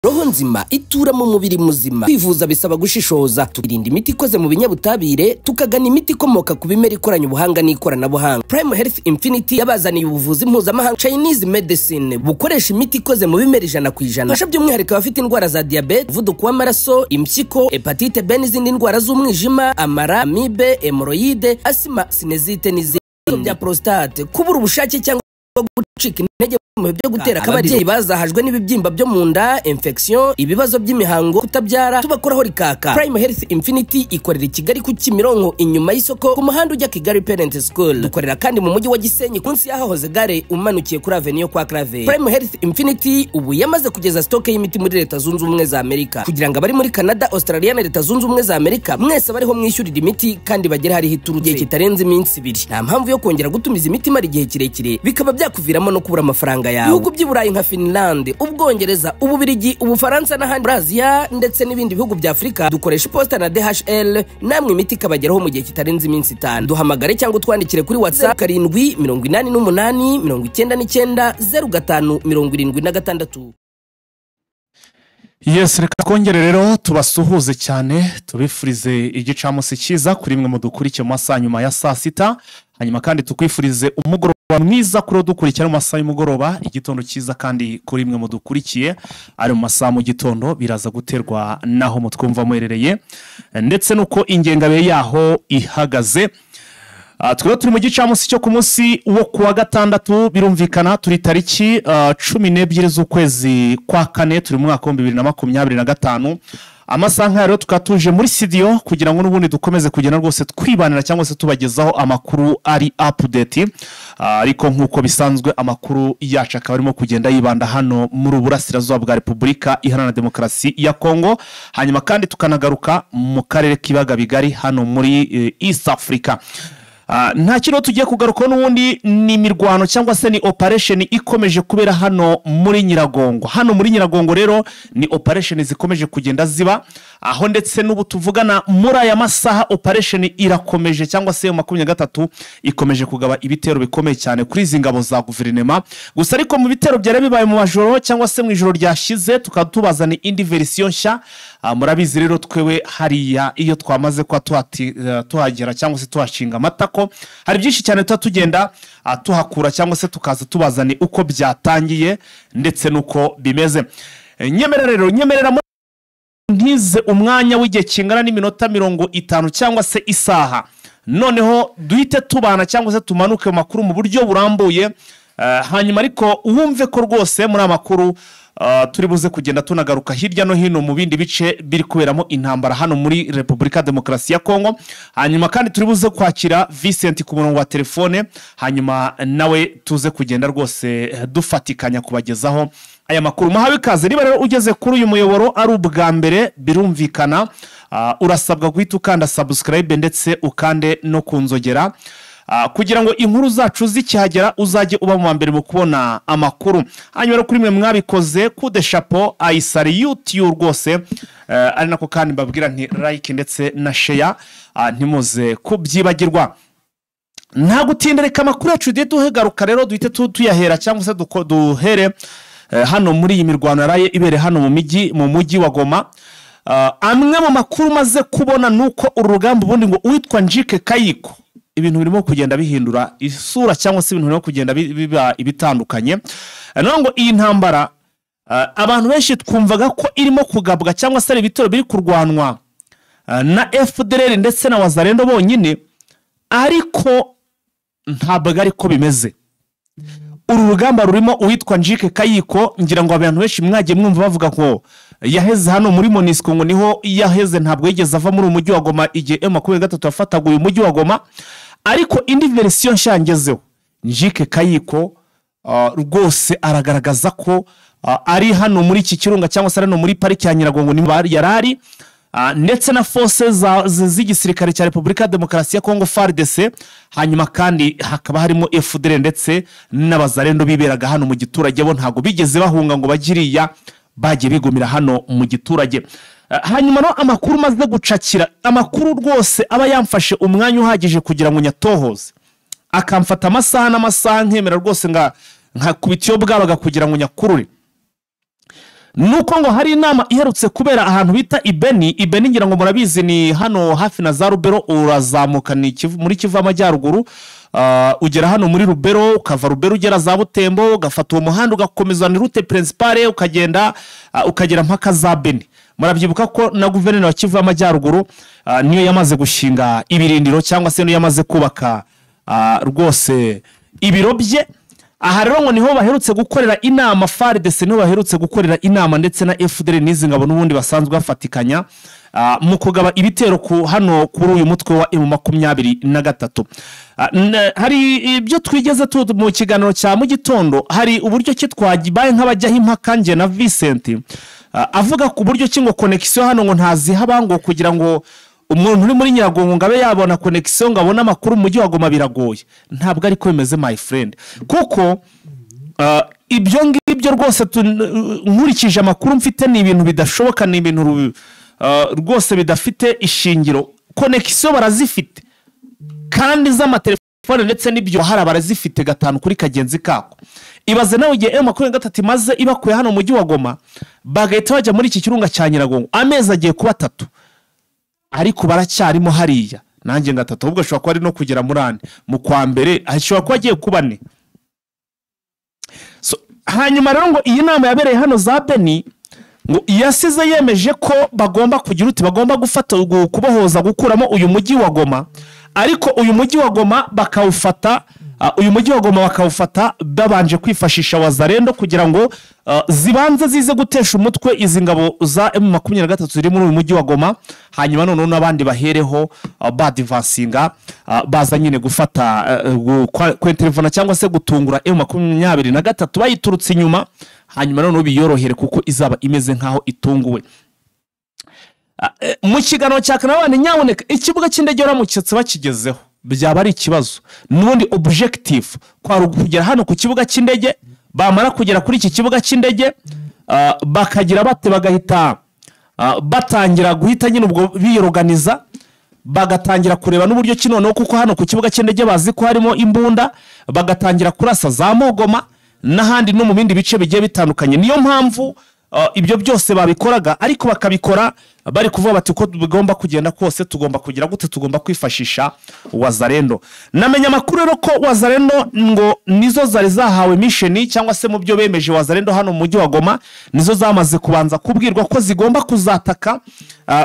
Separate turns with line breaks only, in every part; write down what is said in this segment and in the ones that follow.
Roho nzima itura mu mubiri muzima. Kwivuza bisaba gushishoza, tukirinda imiti ikoze mu binyabutabire, tukagana imiti ikomoka ku bimera ikoranye ubuhanga n'ikoranabuhanga. Prime Health Infinity yabazaniye ubuvuzi mpuzamahanga Chinese Medicine bukoresha imiti ikoze mu bimera 100%. Fasha by'umwihariko abafite indwara za diyabete, umuvuduko w'amaraso, impyiko, hepatite B n'izindi ndwara z'umwijima, amara, amibe, hemoroyide, asima, sinezite n'izindi bya prostate, kubura ubushake cyangwa gucika intege mu byo gutera akabariro, ababyeyi bazahajwe n'ibibyimba byo mu nda, infection, ibibazo by'imihango, kutabyara, tubakoraho rikaka. Prime Health Infinity ikorera i Kigali ku Kimironko inyuma y'isoko ku muhanda ujya Kigali Parent School. Dukorera kandi mu mujyi wa Gisenyi munsi y'ahahoze gare umanukiye kuri Avenue kwa Clave. Prime Health Infinity ubu yamaze kugeza stock y'imiti muri Leta Zunze Ubumwe za Amerika kugira ngo abari muri Canada, Australia na Leta Zunze Ubumwe za Amerika mwese bariho mwishyurira imiti kandi bagere hariho iturutse igihe kitarenze iminsi 2. Nta mpamvu yo kongera gutumiza imiti imara igihe kirekire bikaba byakuviramo no kubura amafaranga yawe. Ibihugu by'i Burayi nka Finland, Ubwongereza, Ububirigi, Ubufaransa n'ahandi muri Aziya ndetse n'ibindi bihugu bya Afurika dukoresha iposita na DHL, namwe imiti ikabageraho mu gihe kitarenze iminsi 5. Duhamagare cyangwa utwandikire kuri WhatsApp 7 88 99 05 76.
Yes, reka twongere rero tubasuhuze cyane, tubifurize igicamunsi cyiza kuri mwe mudukurikiye mu masaha nyuma ya saa sita, hanyuma kandi tukwifurize umugoroba mwiza kuri dukurikira mu masaha y'umugoroba, igitondo cyiza kandi kuri mwe mudukurikiye ari mu masaha mu gitondo, biraza guterwa naho mutwumva muherereye ndetse nuko ingengabihe yaho ihagaze. Twebwe turi mu gicamunsi cyo ku munsi wo kuwa gatandatu, birumvikana turi tariki 12 z'ukwezi kwa kane, turi mu mwaka wa 2025. Amasaha nk'aya rero tukaba tuje muri studio kugira ngo n'ubundi dukomeze kugenda rwose twibanira cyangwa se tubagezaho amakuru ari update, ariko nk'uko bisanzwe amakuru yacu akaba arimo kugenda yibanda hano muri Burasirazuba bwa Repubulika Iharanira Demokarasi ya Kongo, hanyuma kandi tukanagaruka mu karere k'ibiyaga bigari hano muri East Africa. Nta kintu tugiye kugaruka n'ubundi ni imirwano cyangwa se ni operation ikomeje kubera hano muri Nyiragongo. Hano muri Nyiragongo rero ni operation zikomeje kugenda ziba, aho ndetse n'ubu tuvugana muri aya masaha operation irakomeje cyangwa se 23 ikomeje kugaba ibitero bikomeye cyane kuri izi ngabo za guverinoma. Gusa ariko mu bitero byari bibaye mu majoro cyangwa se mu ijoro ryashize tukaba tubazana indi version nshya. Murabizi rero twewe hariya iyo twamaze kwa tuhagera cyangwa se tuhashinga amatako, hari byinshi cyane tuba tugenda tuhakura cyangwa se tukaza tubazane uko byatangiye ndetse nuko bimeze. Nyemerera rero, nyemerera ntize umwanya w'igihe kingana n'iminota 50 cyangwa se isaha, noneho duhite tubana cyangwa se tumanuke mu makuru mu buryo burambuye. Hanyuma ariko wumve ko rwose muri amakuru turi buze kugenda tunagaruka hirya no hino mu bindi bice biri kuberamo intambara hano muri Repubulika Demokarasi ya Kongo, hanyuma kandi turi buze kwakira Vincent ku murongo wa telefone, hanyuma nawe tuze kugenda rwose dufatikanya kubagezaho aya makuru. Muhawe ikaze. Niba rero ugeze kuri uyu muyoboro ari ubwa mbere, birumvikana urasabwa guhita ukanda subscribe ndetse ukande no kunzogera kugira ngo inkuru zacu zikihagera uzajye uba mu mbere mu kubona amakuru. Hanyuma kuri mwe mwabikoze kude chapeau ayisari YouTube rwose, ari nako kandi mbabwira nti like ndetse na share, ntimuze kubyibagirwa. Nta gutinda, reka amakuru yacu duhite duhegaruka rero duhite tuyahera cyangwa se duhere hano muri iyi mirwano yaraye ibere hano mu mujyi wa Goma. Amwe mu makuru maze kubona nuko uru rugamba ubundi ngo uwitwa Njike Kayiko ibintu birimo kugenda bihindura isura cyangwa se ibintu birimo kugenda biba ibitandukanye. Naho ngo iyi ntambara abantu benshi twumvaga ko irimo kugabwa cyangwa se ibitero biri kurwanwa na FDLR ndetse na Wazalendo bonyine, ariko ntabwo ariko bimeze. Uru rugamba rurimo uwitwa Njike Kayiko, ngira ngo abantu benshi mwagiye mwumva bavuga ko yaheze hano muri Monisco, ngo niho yaheze, ntabwo yigeze ava muri umujyi wa Goma igihe M23 yafataga uyu mujyi wa Goma. Ariko indi version nshangezeho, Njike Kayiko rwose aragaragaza ko ari hano muri iki kirunga cyangwa se hano muri pariki ya Nyiragongo ni yarari, ndetse na force z'igisirikare cya Repubulika Demokarasi ya Kongo FARDC, hanyuma kandi hakaba harimo FDL ndetse n'abazarendo biberaga hano mu giturage, bo ntago bigeze bahunga ngo bagiriya, bagiye bigumira hano mu giturage. Hanyuma no amakuru maze gucakira, amakuru rwose aba yamfashe umwanya uhagije kugira ngo nyatohoze, akamfata amasaha n'amasaha nkemera rwose nga nkakubita iyo bwabaga kugira ngo nyakurure. Nuko ngo hari inama iherutse kubera ahantu bita Ibeni. Ibeni ngira ngo murabizi, ni hano hafi na za Rubero, urazamuka ni muri Kivu Amajyaruguru, ugera hano muri Rubero, ukava Rubero ugera za Butembo, ugafata uwo muhanda ugakomeza ni route principale, ukagenda ukagera mpaka za Beni. Murabyibuka ko na guverineri wa Kivu Amajyaruguru niyo yamaze gushinga ibirindiro, cyangwa se niyo yamaze kubaka rwose ibiro bye. Aha rero ngo niho baherutse gukorera inama, FARDC niho baherutse gukorera inama ndetse na FDL n'izi ngabo n'ubundi basanzwe bafatikanya mu kugaba ibitero ku hano kuri uyu mutwe wa M23. Hari ibyo twigeze mu kiganiro cya mu gitondo, hari uburyo ki twagibaye nk'abajyaho impaka nge na Vincent, avuga ku buryo ki ngo connection hano ngo ntazihaba, ngo kugira ngo umuntu uri muri Nyiragongo ngo abe yabona connection ngo abone amakuru mu mujyi wa Goma biragoye. Ntabwo ariko bimeze my friend, kuko ibyo ngibyo rwose nkurikije amakuru mfite ni ibintu bidashoboka, ni ibintu rwose bidafite ishingiro. Connection barazifite kandi z'amatelefone ndetse n'ibyo hari barazifite gatanu kuri kagenzi kako. Ibaze nawe igihe M23 imaze ibakuye hano mu mujyi wa Goma, bagahita bajya muri iki kirunga cya Nyiragongo, amezi agiye kuba 3 ariko baracyarimo hariya. Nanjye ngatatu ahubwo ashobora kuba ari no kugera muri ane mu kwa mbere, ashobora kuba agiye kuba 4. So, hanyuma rero ngo iyi nama yabereye hano za Beni ngo yasize yemeje ko bagomba kugira uti bagomba gufata kubohoza gukuramo uyu mujyi wa Goma, ariko uyu mujyi wa Goma bakawufata, uyu mujyi wa Goma bakawufata babanje kwifashisha Wazalendo kugira ngo zibanze zize gutesha umutwe izi ngabo za M23 ziri muri uyu mujyi wa Goma, hanyuma noneho n'abandi bahereho badivansinga baza nyine gufata kwenterevona cyangwa se gutungura M23 bayiturutse inyuma, hanyuma noneho biyorohere kuko izaba imeze nkaho itunguwe. Mu kiganiro cya Kanabane nyaboneka ikibuga cy'indege uramutse bakigezeho byaba ari ikibazo. N'ubundi objective kwari kugera hano ku kibuga cy'indege, bamara kugera kuri iki kibuga cy'indege bakagira bate bagahita batangira guhita nyine ubwo biyorganiza, bagatangira kureba n'uburyo kinono, kuko hano ku kibuga cy'indege bazi ko harimo imbunda, bagatangira kurasa za Mogoma n'ahandi no mu bindi bice bigiye bitandukanye. Niyo mpamvu ibyo byose babikoraga, ariko bakabikora bari kuvuga bati uko bigomba kugenda kose tugomba kugira gute, tugomba kwifashisha Wazalendo. Namenya amakuru rero ko Wazalendo ngo nizo zari zahawe mission, cyangwa se mu byo bemeje Wazalendo hano mu mujyi wa Goma nizo zamaze kubanza kubwirwa ko zigomba kuzataka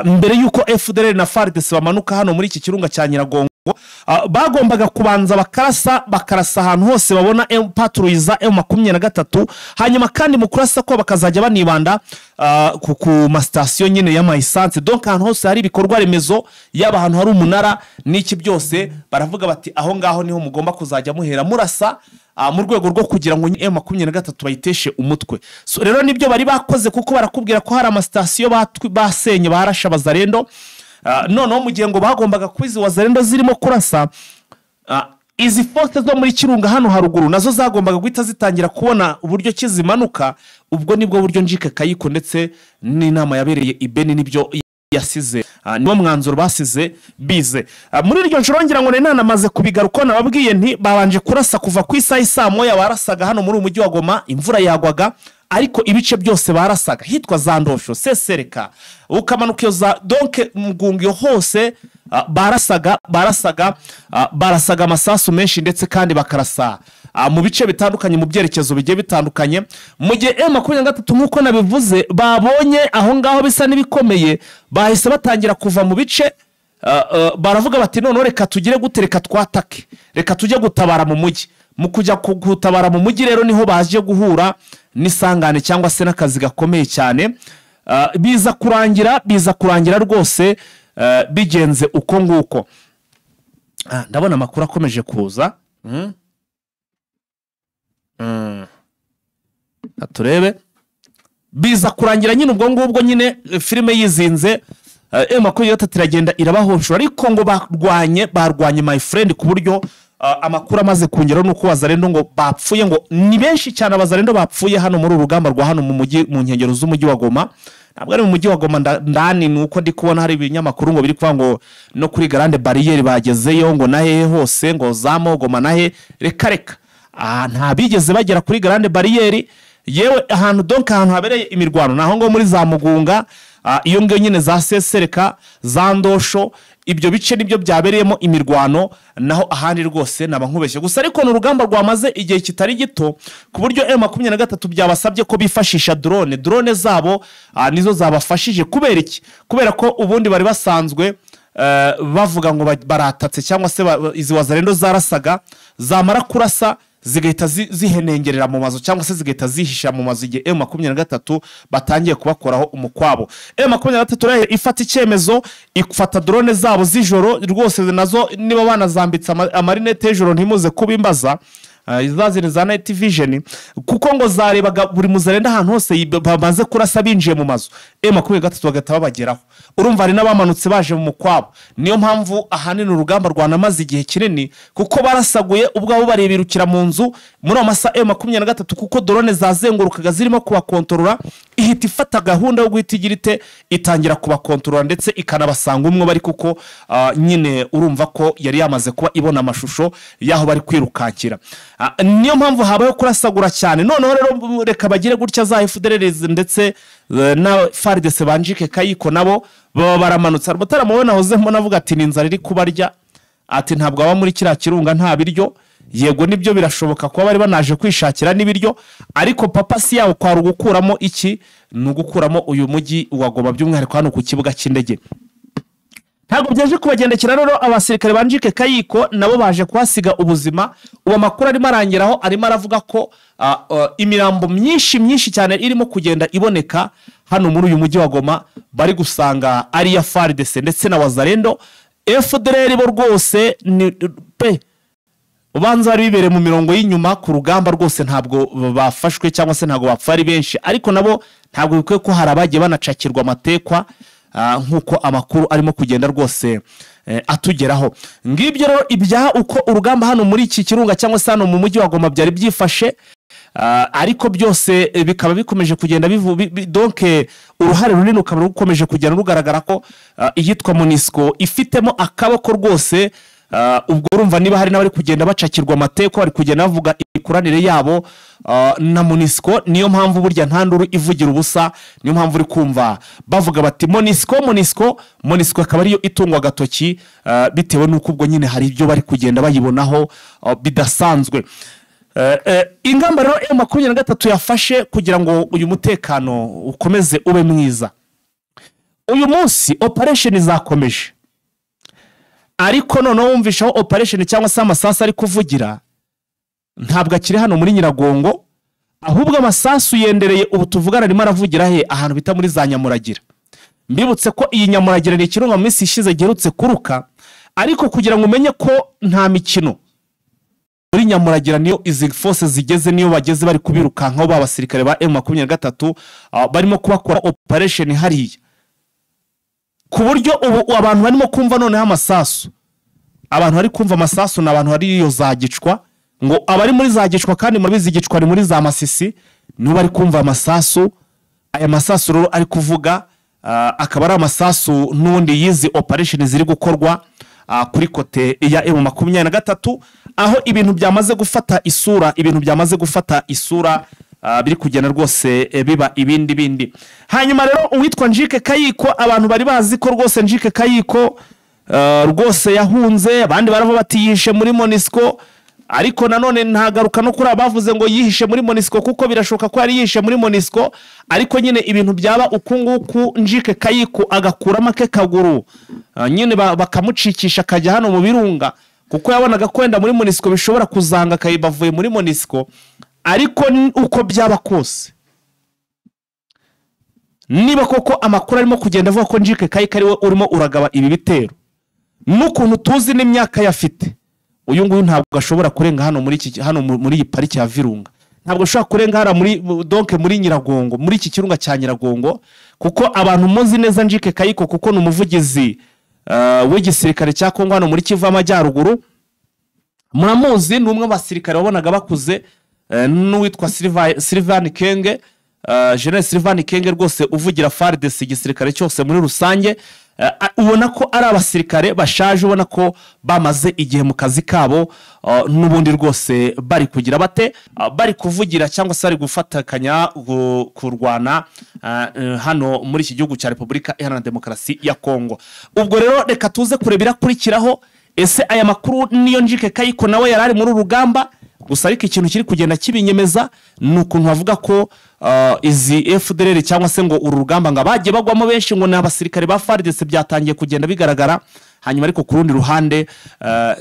mbere yuko FDL na FARDC bamanuka hano muri iki kirunga cya Nyiragongo. Bagombaga kubanza bakarasa ahantu hose babona patrouille za M23, hanyuma kandi mu kurasa ko bakazajya banibanda ku mastation nyine ya mayisanse, donc ahantu hose hari ibikorwa remezo, yaba ahantu hari umunara n'iki byose, baravuga bati aho ngaho niho mugomba kuzajya muhera murasa mu rwego rwo kugira ngo M23 bayiteshe umutwe. So rero nibyo bari bakoze, kuko barakubwira ko hari amastation basenye barasha Wazalendo. Noneho mu gihe ngo bagombaga kwizi Wazalendo zirimo kurasa, izi force zo muri Kirunga hano haruguru nazo zagombaga guhita zitangira kubona uburyo kizimanuka. Ubwo nibwo buryo Njike Kayiko ndetse n'inama yabereye Ibeni nibyo yasize, niwo mwanzuro basize bize. Muri iryo joro ngira ngo nanamaze kubigaruka, nababwiye nti babanje kurasa kuva ku isaha saa moya barasaga hano muri umujyi wa Goma, imvura yagwaga ariko ibice byose barasaga hitwa za Ndosho, Sesereka, ukamanuka iyo za donc Mugunga hose barasaga amasasu menshi, ndetse kandi bakarasa mu bice bitandukanye mu byerekezo bigiye bitandukanye. Mu gihe M23 nkuko nabivuze babonye aho ngaho bisa n'ibikomeye, bahise batangira kuva mu bice, baravuga bati none reka tugire gute, reka twatake, reka tujye gutabara mu mujyi. Mu kujya gutabara mu mujyi rero niho baje guhura n'isangane cyangwa se n'akazi gakomeye cyane. Biza kurangira rwose bigenze uko nguko. Ndabona amakuru akomeje kuza. Turebe biza kurangira nyine ubwo ngubwo nyine filime yizinze. M23 iragenda irabahoshora, ariko ngo barwanye my friend ku buryo amakuru amaze kungeraho nuko Wazalendo ngo bapfuye, ngo ni benshi cyane Abazalendo bapfuye hano muri urugamba rwa hano mu mujyi, mu nkengero z'umujyi wa Goma. Ntabwo ari mu mujyi wa Goma ndani, nuko ndi kubona hari ibinyamakuru ngo biri kuvuga ngo no kuri Grande Barriere bagezeyo, ngo nahe hose ngo zamo Goma nahe, reka reka nta bigeze bagera kuri Grande Barriere. Yewe ahantu donc ahantu habereye imirwano naho ngo muri za Mugunga, iyo ngiyo nyine za Sesereka, za Ndosho, ibyo bice nibyo byabereyemo imirwano, naho ahandi rwose naba nkubeshye gusa. Ariko ni urugamba rwamaze igihe kitari gito, ku buryo M23 byabasabye ko bifashisha drone zabo, nizo zabafashije. Kubera iki? Kubera ko ubundi bari basanzwe bavuga ngo baratatse, cyangwa se izi wazarendo zarasaga, zamara kurasa zigahita zihenengerera mu mazu, cyangwa se zigahita zihisha mu mazu igihe M23 batangiye kubakoraho umukwabo. M23 rero ifata icyemezo, ifata drone zabo z'ijoro rwose, nazo niba banazambitse amarinete y'ijoro ntimuze kubimbaza, izazini za night vision, kuko ngo zarebaga buri muzarenda ahantu hose bamaze kurasa binjiye mu mazu, M23 bagahita babageraho. Urumva hari n'abamanutse baje mu mukwabo. Niyo mpamvu ahanini urugamba rwanamaze igihe kinini, kuko barasaguye ubwabo barebirukira mu nzu muri amasa M23, kuko drone zazengurukaga zirimo kubakontorora, ihita ifata gahunda yo guhita igira ite, itangira kubakontorora ndetse ikanabasanga umwe bari, kuko nyine urumva ko yari yamaze kuba ibona amashusho y'aho bari kwirukankira. Niyo mpamvu habayeho kurasagura cyane. Noneho rero reka bagire gutya za FDLR ndetse na FARDC banjike Kayiko nabo baba baramanutse. Mutaramubona hoze mbona avuga ati ni inzara iri kubarya, ati ntabwo aba muri kiriya kirunga nta biryo. Yego nibyo birashoboka kuba bari banaje kwishakira n'ibiryo, ariko papa si yawo kwari ugukuramo iki, ni ugukuramo uyu mujyi wa Goma, by'umwihariko hano ku kibuga cy'indege. Ntabwo byaje kubagendekera rero, abasirikare banjike Kayiko nabo baje kuhasiga ubuzima. Ubu amakuru arimo arangeraho arimo aravuga ko imirambo myinshi myinshi cyane irimo kugenda iboneka hano muri uyu mujyi wa Goma, bari gusanga ari ya FARDC ndetse na Wazalendo. FDLR bo rwose ni pe ubanza bari bibere mu mirongo y'inyuma ku rugamba rwose, ntabwo bafashwe cyangwa se ntabwo bapfa ari benshi, ariko nabo ntabwo bikwiye ko hari abagiye banacakirwa amatekwa, nkuko amakuru arimo kugenda rwose atugeraho. Ngibyo rero ibya uko urugamba hano muri iki kirunga cyangwa se hano mu mujyi wa Goma byari byifashe, ariko byose bikaba bikomeje kugenda donc uruhare runini rukaba rukomeje kugenda rugaragara ko iyitwa MONUSCO ifitemo akaboko rwose. Ubwo urumva niba hari n'abari kugenda bacakirwa amateko, bari kugenda bavuga imikoranire yabo na MONUSCO. Niyo mpamvu burya nta nduru ivugira ubusa, niyo mpamvu uri kumva bavuga bati MONUSCO MONUSCO MONUSCO, akaba ariyo itungwa agatoki, bitewe n'uko ubwo nyine hari ibyo bari kugenda bayibonaho bidasanzwe. Ingamba rero M23 yafashe kugira ngo uyu mutekano ukomeze ube mwiza, uyu munsi operation izakomeje, ariko noneho wumvishaho operation cyangwa se amasasu ari kuvugira ntabwo akiri hano muri Nyiragongo, ahubwo amasasu yendereye ubu tuvugana arimo aravugira he, ahantu bita muri za Nyamuragira. Mbibutse ko iyi Nyamuragira ni ikirunga mu minsi ishize giherutse kuruka, ariko kugira ngo umenye ko nta mikino muri Nyamuragira niyo izi force zigeze, niyo bageze bari kubirukankaho ba basirikare ba M23 barimo kubakora operation hariya, ku buryo ubu abantu barimo kumva noneho amasasu. Abantu bari kumva amasasu ni abantu bari iyo za Gicwa, ngo abari muri za Gicwa kandi murabizi Gicwa ni muri za Masisi, nibo bari kumva amasasu. Aya masasu rero ari kuvuga akaba ari amasasu n'ubundi yizi operation ziri gukorwa kuri kote ya M23, aho ibintu byamaze gufata isura, ibintu byamaze gufata isura biri kugenda rwose biba ibindi bindi. Hanyuma rero uwitwa Njike Kayiko, abantu bari bazi ko rwose Njike Kayiko rwose yahunze, abandi baravuga bati yihishe muri MONUSCO, ariko nanone ntagaruka no kuri abavuze ngo yihishe muri MONUSCO, kuko birashoboka ko yari yihishe muri MONUSCO, ariko nyine ibintu byaba uku nguku Njike Kayiko agakuramo ake kaguru, nyine bakamucikisha akajya hano mu birunga, kuko yabonaga ko wenda muri MONUSCO bishobora kuzanga akayibavuye muri MONUSCO. Ariko uko byaba kose, niba koko amakuru arimo kugenda avuga ko Njike Kayiko ariwe urimo uragaba ibi bitero, n'ukuntu tuzi n'imyaka yafite, uyu nguyu ntabwo ashobora kurenga hano muri iki, hano muri iyi pariki ya Virunga, ntabwo ashobora kurenga hano muri donc muri Nyiragongo, muri iki kirunga cya Nyiragongo, kuko abantu muzi neza Njike Kayiko, kuko ni umuvugizi w'igisirikare cya Kongo hano muri Kivu y'Amajyaruguru, muramuzi, ni umwe mu basirikare wabonaga bakuze, n'uwitwa Sylvain Kenge, General Sylvain Kenge rwose uvugira FARDC igisirikare cyose muri rusange, ubona ko ari abasirikare bashaje, ubona ko bamaze igihe mu kazi kabo, n'ubundi rwose bari kugira bate, bari kuvugira cyangwa se bari gufatakanya kurwana hano muri iki gihugu cya Repubulika Iharanira Demokarasi ya Kongo. Ubwo rero reka tuze kureba irakurikiraho. Ese aya makuru niyo Njike Kayiko nawe yarari muri urugamba? Gusa ariko ikintu kiri kugenda kibinyemeza ni ukuntu bavuga ko izi FDLR cyangwa se ngo uru rugamba ngo abagiye bagwamo benshi ngo ni abasirikare ba FARDC, byatangiye kugenda bigaragara. Hanyuma ariko ku rundi ruhande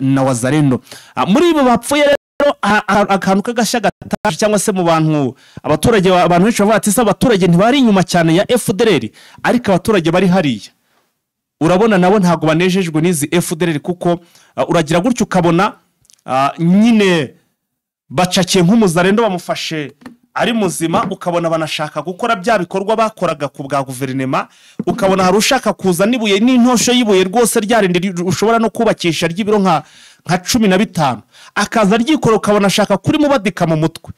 na Wazalendo muri ibo bapfuye rero, akantu k'agashya gataje cyangwa se mu bantu abaturage, abantu benshi bavuga ati se abaturage ntibari inyuma cyane ya FDLR, ariko abaturage bari hariya urabona nabo ntabwo banejejwe n'izi FDLR, kuko uragira gutyo ukabona nyine bacakiye nk'umuzarendo bamufashe ari muzima, ukabona banashaka gukora bya bikorwa bakoraga ku bwa guverinema, ukabona hari ushaka kuza n'ibuye n'intosho y'ibuye rwose ryarindi ushobora no kubakisha ry'ibiro nka 15 akaza ryikora, ukabona ashaka kuri mubadika mu mutwe.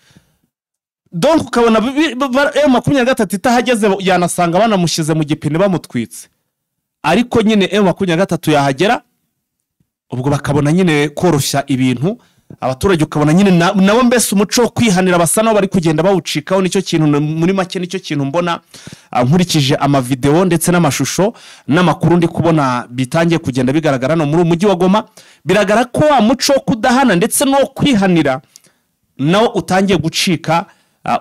Donc ukabona M23 itahageze yanasanga banamushyize mu gipine bamutwitse, ariko nyine M23 yahagera ubwo bakabona nyine koroshya ibintu abaturage, ukabona nyine nabo mbese umuco wo kwihanira basa nabo bari kugenda bawucikaho. Nicyo kintu muri make, nicyo kintu mbona nkurikije amavideo ndetse n'amashusho n'amakuru ndi kubona bitangiye kugenda bigaragara no muri umujyi wa Goma. Biragaragara ko wa muco wo kudahana ndetse no kwihanira nawo utangiye gucika.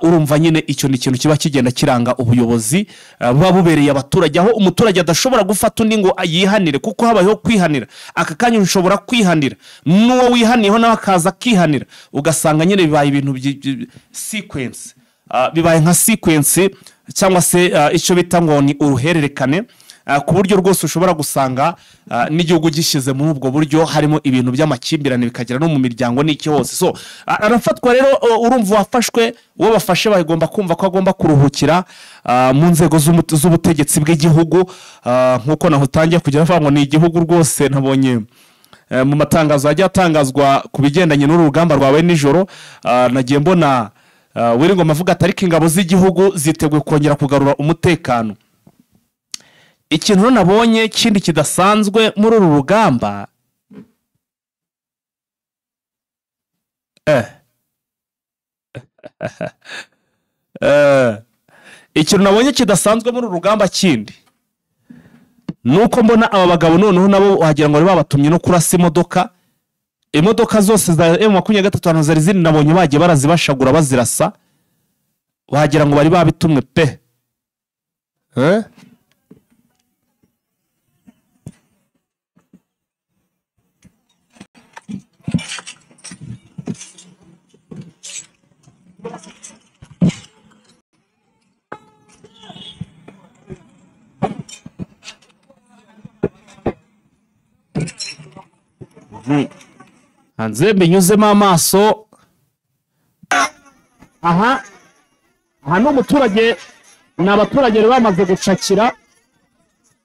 Urumva nyine icyo ni ikintu kiba kigenda kiranga ubuyobozi buba bubereye abaturage, aho umuturage adashobora gufata undi ngo yihanire, kuko habayeho kwihanira. Aka kanya ushobora kwihanira n'uwo wihaniyeho nawe akaza akihanira, ugasanga nyine bibaye ibintu sequence, bibaye nka sequence cyangwa se icyo bita ngo ni uruhererekane, ku buryo rwose ushobora gusanga n'igihugu gishyize muri ubwo buryo harimo ibintu by'amakimbirane bikagera no mu miryango n'iki hose. So arafatwa rero, urumva wafashwe, uwo bafashe bagomba kumva ko agomba kuruhukira mu nzego z'ubutegetsi bw'igihugu, nkuko naho utangiye kugera avuga ngo ni igihugu rwose. Nabonye mu matangazo ajya atangazwa ku bigendanye n'uru rugamba rwawe nijoro, nagiye mbona Wiringoma avuga ati ariko ingabo z'igihugu ziteguye kongera kugarura umutekano. Ikintu nabonye kindi kidasanzwe muri uru rugamba, ikintu nabonye kidasanzwe muri uru rugamba kindi nuko mbona aba bagabo noneho nabo wagira ngo bari babatumye no kurasa imodoka. Imodoka zose za M23 hano zari ziri nabonye bagiye barazibashagura bazirasa, wagira ngo bari babitumwe pe. Hanze mbinyuzemo amaso. Aha ni umuturage, ni abaturage bari bamaze gucakira.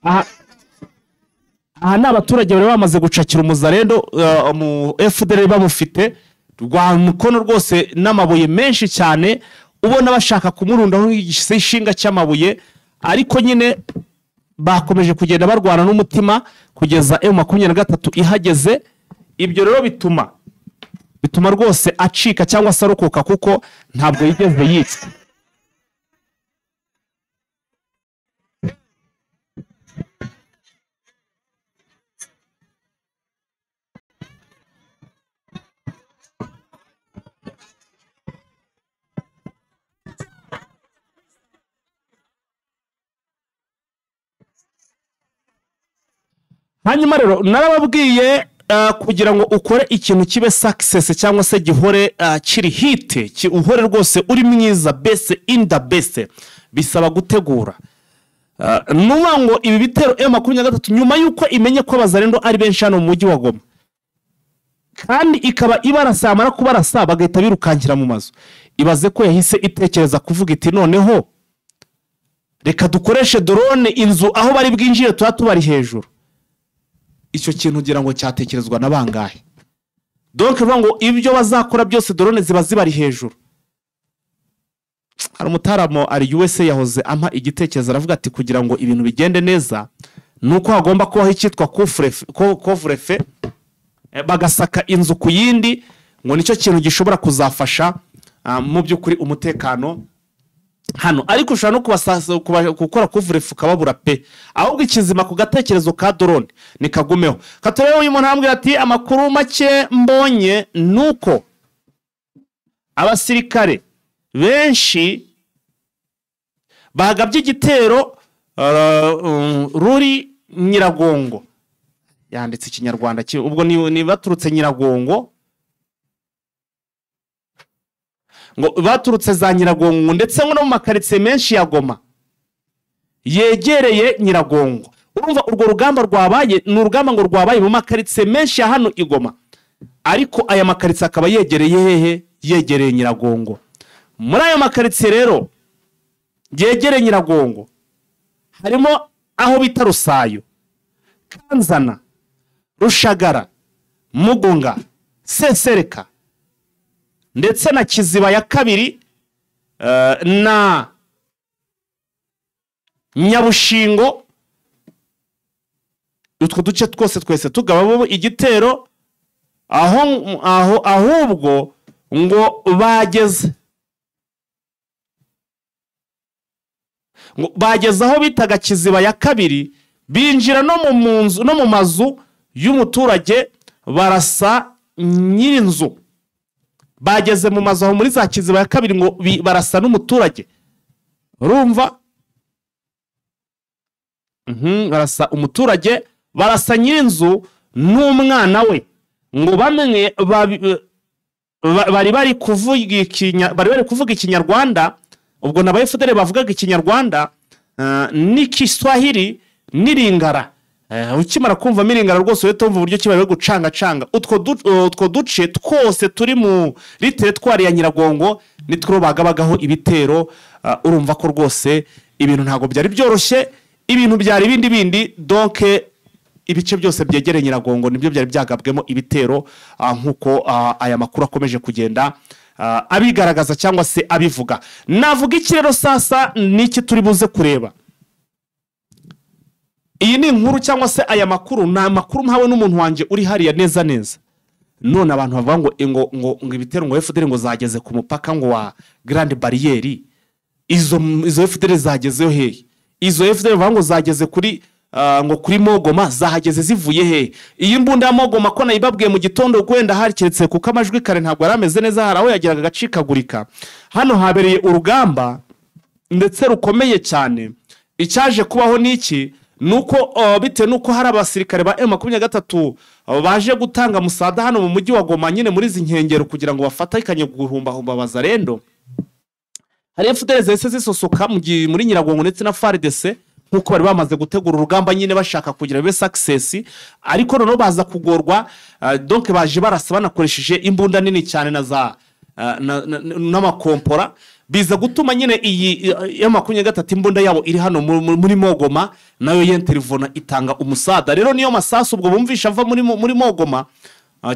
Aha ni abaturage bari bamaze gucakira umuzarendo mu FDLR bamufite rwa mukono rwose n'amabuye menshi cyane, ubona bashaka kumurundaho igishinga cy'amabuye, ariko nyine bakomeje kugenda barwana n'umutima kugeza M23 ihageze. Ibyo rero bituma rwose acika cyangwa se arokoka, kuko ntabwo yigeze yicwa. Hanyuma rero narababwiye kugira ngo ukore ikintu kibe success cyangwa se gihore kiri hit, uhore rwose uri mwiza best in the best, bisaba gutegura. Nuba ngo ibi bitero M23 nyuma yuko imenye ko abazarendo ari benshi hano mu mujyi wa Goma, kandi ikaba ibarasa, amara kubarasa bagahita birukankira mu mazu, ibaze ko yahise itekereza kuvuga iti noneho reka dukoreshe drone inzu aho bari bwinjire tuba tubari hejuru. Icyo kintu ugira ngo cyatekerezwa na bangahe? Donc bivuga ngo ibyo bazakora byose drone ziba zibari hejuru. Hari umutaramo ari USA yahoze ampa igitekerezo, aravuga ati kugira ngo ibintu bigende neza nuko hagomba kubaho icyitwa couvre-feu, bagasaka inzu ku yindi, ngo nicyo kintu gishobora kuzafasha mu by'ukuri umutekano hano. Ariko ushobora no gukora couvre-feu ukababura pe. Ahubwo ikizima ku gatekerezo ka drone nikagumeho. Katurebe uyu muntu arambwira ati amakuru make mbonye nuko abasirikare benshi bagabye igitero ruri Nyiragongo. Yanditse ikinyarwanda ubwo ni baturutse Nyiragongo, ngo baturutse za Nyiragongo ndetse no mu makaritsiye menshi ya Goma yegereye Nyiragongo. Urumva urwo rugamba rwabaye ni urugamba ngo rwabaye mu makaritsiye menshi ya hano i Goma, ariko aya makaritsiye akaba yegereye hehe? Yegereye Nyiragongo. Muri ayo makaritsiye rero yegereye Nyiragongo harimo aho bita Rusayo, Kanzana, Rushagara, Mugunga, Sesereka ndetse na Kiziba ya kabiri na Nyabushingo. Utwo duce twose twese tugabamo igitero aho ahubwo ngo bageze aho bitaga Kiziba ya kabiri, binjira no mu nzu no mu mazu y'umuturage barasa nyirinzu. Bageze mu mazu aho muri za Kiziba ya kabiri ngo barasa n'umuturage. Urumva? Barasa umuturage, barasa nyirinzu n'umwana we, ngo bamwe bari bari kuvuga ikinyarwanda, ubwo na FDL bavugaga ikinyarwanda n'ikiswahili n'iringara. Ukimara kumva miringara rwose uhita wumva uburyo kibaye gucanga canga. Utwo duce twose turi mu teritwari ya Nyiragongo nitwo bagabagaho ibitero. Urumva ko rwose ibintu ntago byari byoroshye, ibintu byari bindi bindi. Donc ibice byose byegereye Nyiragongo nibyo byari byagabwemo ibitero, nkuko aya makuru akomeje kugenda abigaragaza cyangwa se abivuga. Navuga iki rero sasa niki turi buze kureba? Iyi ni inkuru cyangwa se aya makuru ni amakuru mpawe n'umuntu wanjye uri hariya neza neza. None abantu bavuga ngo ngo ibitero ngo FDL ngo zageze ku mupaka ngo wa Grande Barriere, izo FDL zagezeho hehe? Izo FDL bavuga ngo zageze kuri ngo kuri Mogoma, zahageze zivuye hehe? Iyi mbunda ya Mogoma ko nayibabwiye mu gitondo kwenda hariketse kuko amajwi kare ntabwo yarameze neza, hari aho yagiraga agacikagurika. Hano habereye urugamba ndetse rukomeye cyane. Icyaje kubaho niki? Nuko bitewe nuko hari abasirikare ba M23 baje gutanga musada hano mu mujyi wa Goma nyine muri izi nkengero kugira ngo bafatikanye guhumbahumba bazarendo. Hari FDL zese zisosoka muri Nyiragongo ndetse na FARDC nkuko bari bamaze gutegura urugamba nyine bashaka kugira be success, ariko noneho baza kugorwa. Donc baje barasa banakoresheje imbunda nini cyane na za n'amakompora, biza gutuma nyine iyi ya 23 imbunda yabo iri hano muri Mogoma nayo yenterivona itanga umusada. Rero niyo masasu ubwo bumvisha ava muri Mogoma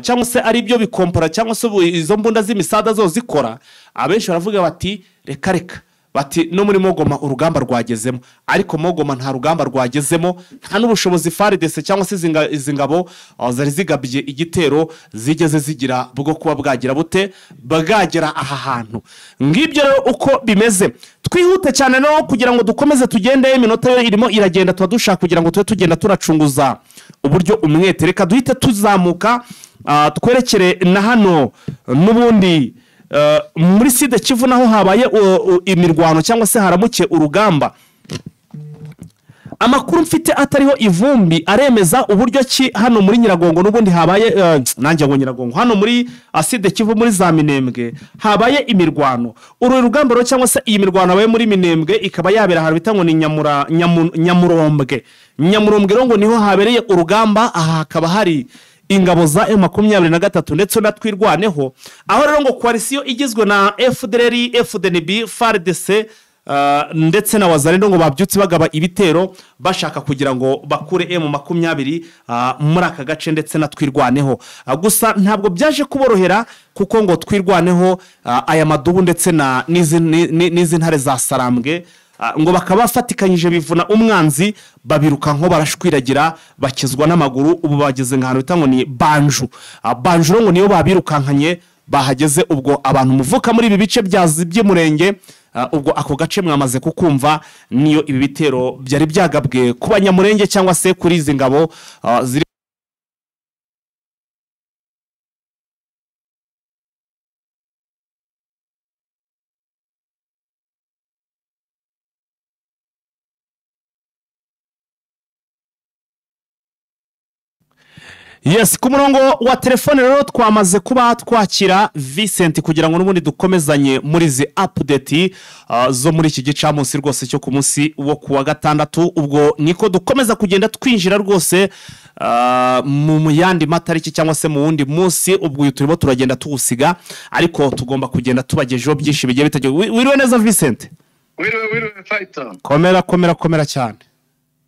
cyangwa se ari byo bikompora cyangwa se izo mbunda z'imisada zo zikora, abenshi baravuga bati reka reka, bati no muri Mogoma urugamba rwagezemo. Ariko Mogoma nta rugamba rwagezemo, nta n'ubushobozi FARDC cyangwa se izi ngabo zari zigabye igitero zigeze zigira bwo kuba bwagira bute bwagera aha hantu. Ngibyo rero uko bimeze. Twihute cyane no kugira ngo dukomeze tugende, iminota yo irimo iragenda, tuba dushaka kugira ngo tube tugenda turacunguza uburyo umwete. Reka duhite tuzamuka twerekere na hano n'ubundi muri Sud Kivu naho habaye imirwano cyangwa se haramuke urugamba. Amakuru mfite atariho ivumbi aremeza uburyo ki hano muri Nyiragongo n'ubundi habaye nanjye ngo Nyiragongo hano muri Sud Kivu muri za Minembwe habaye imirwano. Uru rugamba rero cyangwa se iyi mirwano habaye muri Minembwe ikaba yabera ahantu bita ngo ni Nyamurombwe. Nyamurombwe rero ngo niho habereye urugamba. Aha hakaba hari ingabo za M23 ndetse na Twirwaneho, aho rero ngo coalition igizwe na FDLR, FDNB, FARDC ndetse na Wazalendo ngo babyutse bagaba ibitero bashaka kugira ngo bakure M20 muri aka gace ndetse na Twirwaneho. Gusa ntabwo byaje kuborohera kuko ngo Twirwaneho aya madubu ndetse na n'izi ntare za Sarambwe ngo bakaba bafatikanyije bivuna umwanzi babiruka nko barashwiragira bakizwa n'amaguru. Ubu bageze nk'ahantu bita ngo ni Banju. Banju ngo niyo babirukankanye bahageze. Ubwo abantu muvuka muri ibi bice by'Umurenge, ubwo ako gace mwamaze kukumva, niyo ibi bitero byari byagabwe ku Banyamurenge cyangwa se kuri izi ngabo ziri Yes, ku murongo wa telefone rero twamaze kuba twakira Vincent kugira ngo n'ubundi dukomezanye muri izi update zo muri iki gicamunsi rwose cyo ku munsi wo kuwa gatandatu. Ubwo niko dukomeza kugenda twinjira rwose mu yandi matariki cyangwa se mu wundi munsi. Ubwo uyu turimo turagenda tuwusiga, ariko tugomba kugenda tubagejeho byinshi bigiye bitagiye. Wiriwe neza Vincent?
Wiriwe fighter.
Komera komera komera cyane.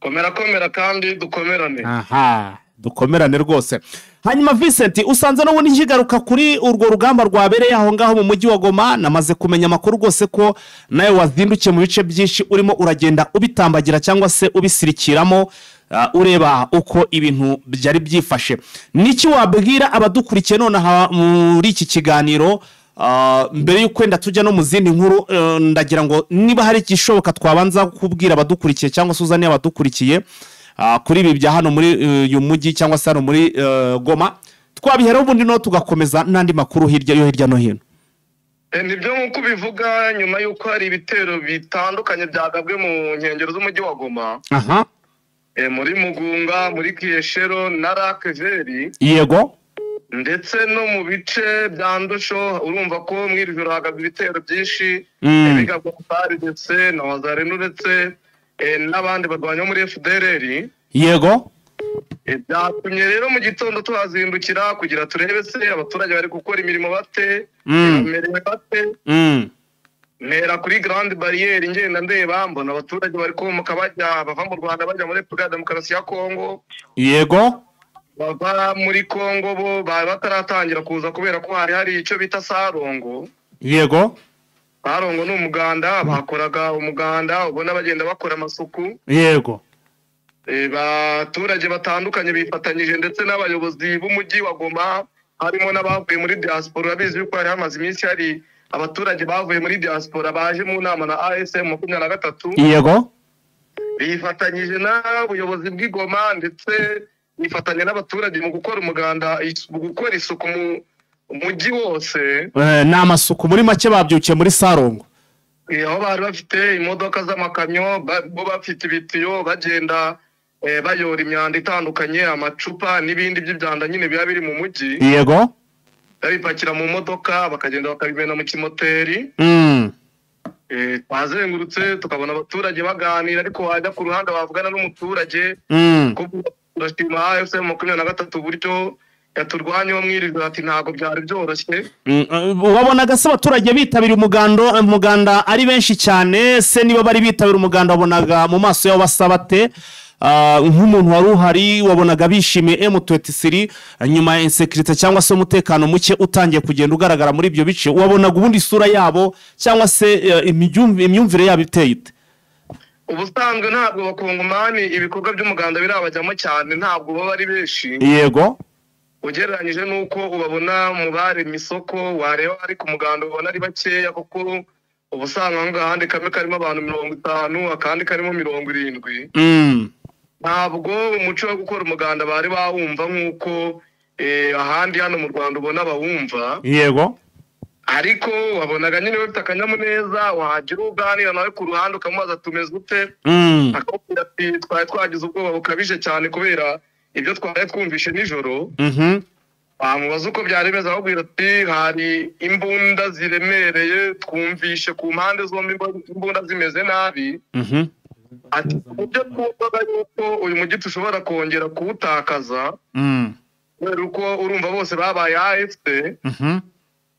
Komera komera kandi dukomerane.
Aha, dukomerane rwose. Hanyuma Vincent, usanze n'ubundi nkigaruka kuri urwo rugamba rwabereye aho ngaho mu mujyi wa Goma, namaze kumenya amakuru rwose ko nawe wazindukiye mu bice byinshi urimo uragenda ubitambagira cyangwa se ubisirikiramo, ureba uko ibintu byari byifashe. Niki wabwira abadukurikiye nonaha muri iki kiganiro? Mbere y'uko wenda tujya no mu zindi nkuru, ndagira ngo niba hari igishoboka twabanza kubwira abadukurikiye cyangwa se uzaniye abadukurikiye kuri ibi bya hano muri uyu mujyi cyangwa se hano muri Goma, twabiheraho ubundi no tugakomeza n'andi makuru hirya yo hirya no hino.
Nibyo nk'uko ubivuga, nyuma y'uko hari ibitero bitandukanye byagabwe mu nkengero z'umujyi wa Goma,
aha,
muri Mugunga, muri Kiyeshero na Rakveri,
yego,
ndetse no mu bice bya Ndosho, urumva ko mw'iri joro hagabwe ibitero byinshi bigabwa FARDC na Wazalendo ndetse n'abandi barwanya muri FDLR.
Yego.
Byatumye rero mu gitondo tuhazindukira kugira turebe se abaturage bari gukora imirimo bate, bamerewe bate. Mpera kuri Grande Barriere ngenda ndeba, mbona abaturage bari komoka bajya bava mu Rwanda bajya muri Repubulika ya Demokarasi ya Kongo.
Yego.
Bava muri Kongo bo bari bataratangira kuza kubera ko hari icyo bita Sarongo.
Yego.
Sarongo ni umuganda, bakoraga umuganda ubona bagenda bakora amasuku.
Yego.
Abaturage batandukanye bifatanyije ndetse n'abayobozi b'umujyi wa Goma, harimo n'abavuye muri diaspora. Urabizi yuko hari hamaze iminsi hari abaturage bavuye muri diaspora baje mu nama na ASM 23.
Yego.
Bifatanyije n'abayobozi bw'i Goma ndetse bifatanya n'abaturage mu gukora umuganda, mu gukora isuku mu mujyi wose.
Ni amasuku muri make babyukiye muri Sarongo.
Aho bari bafite imodoka z'amakamyo, bo bafite ibitiyo bagenda bayora imyanda itandukanye, amacupa n'ibindi by'ibyanda nyine biba biri mu mujyi.
Yego.
Babipakira mu modoka bakagenda bakabimena mu kimoteri. Twazengurutse tukabona abaturage baganira, ariko wajya ku ruhande wavugana n'umuturage turashima AFC 23 uburyo yaturwanyeho mwiriwe, ati ntabwo byari byoroshye.
Wabonaga se abaturage bitabira umuganda ari benshi cyane se? Niba bari bitabira umuganda wabonaga mu maso yabo basabate nk'umuntu wari uhari, wabonaga bishimiye M23 nyuma ya insécurité cyangwa se umutekano muke utangiye kugenda ugaragara muri ibyo bice? Wabonaga ubundi isura yabo cyangwa se imyumvire yabo iteye ite?
Ubusanzwe ntabwo abakongomani ibikorwa by'umuganda birabajyamo cyane, ntabwo baba ari benshi.
Yego.
Ugereranyije n'uko ubabona mu baremye isoko, wareba ari ku muganda ubona ari bakeya, kuko ubusanzwe nk'ahandi kamwe karimo abantu 50, akandi karimo 70. Ntabwo umuco wo gukora umuganda bari bawumva nk'uko ahandi hano mu Rwanda ubona bawumva.
Yego.
Ariko wabonaga nyine bafite akanyamuneza, wagira uganira nawe ku ruhande ukamubaza tumeze ute, akakubwira ati twari twagize ubwoba bukabije cyane kubera ibyo twari twumvishe nijoro. Bamubaza uko byari bimeze, akakubwira ati hari imbunda ziremereye twumvishe ku mpande zombi, imbunda zimeze nabi. Ati uburyo twumvaga yuko uyu mujyi tushobora kongera kuwutakaza, kubera uko urumva bose babaye AFC,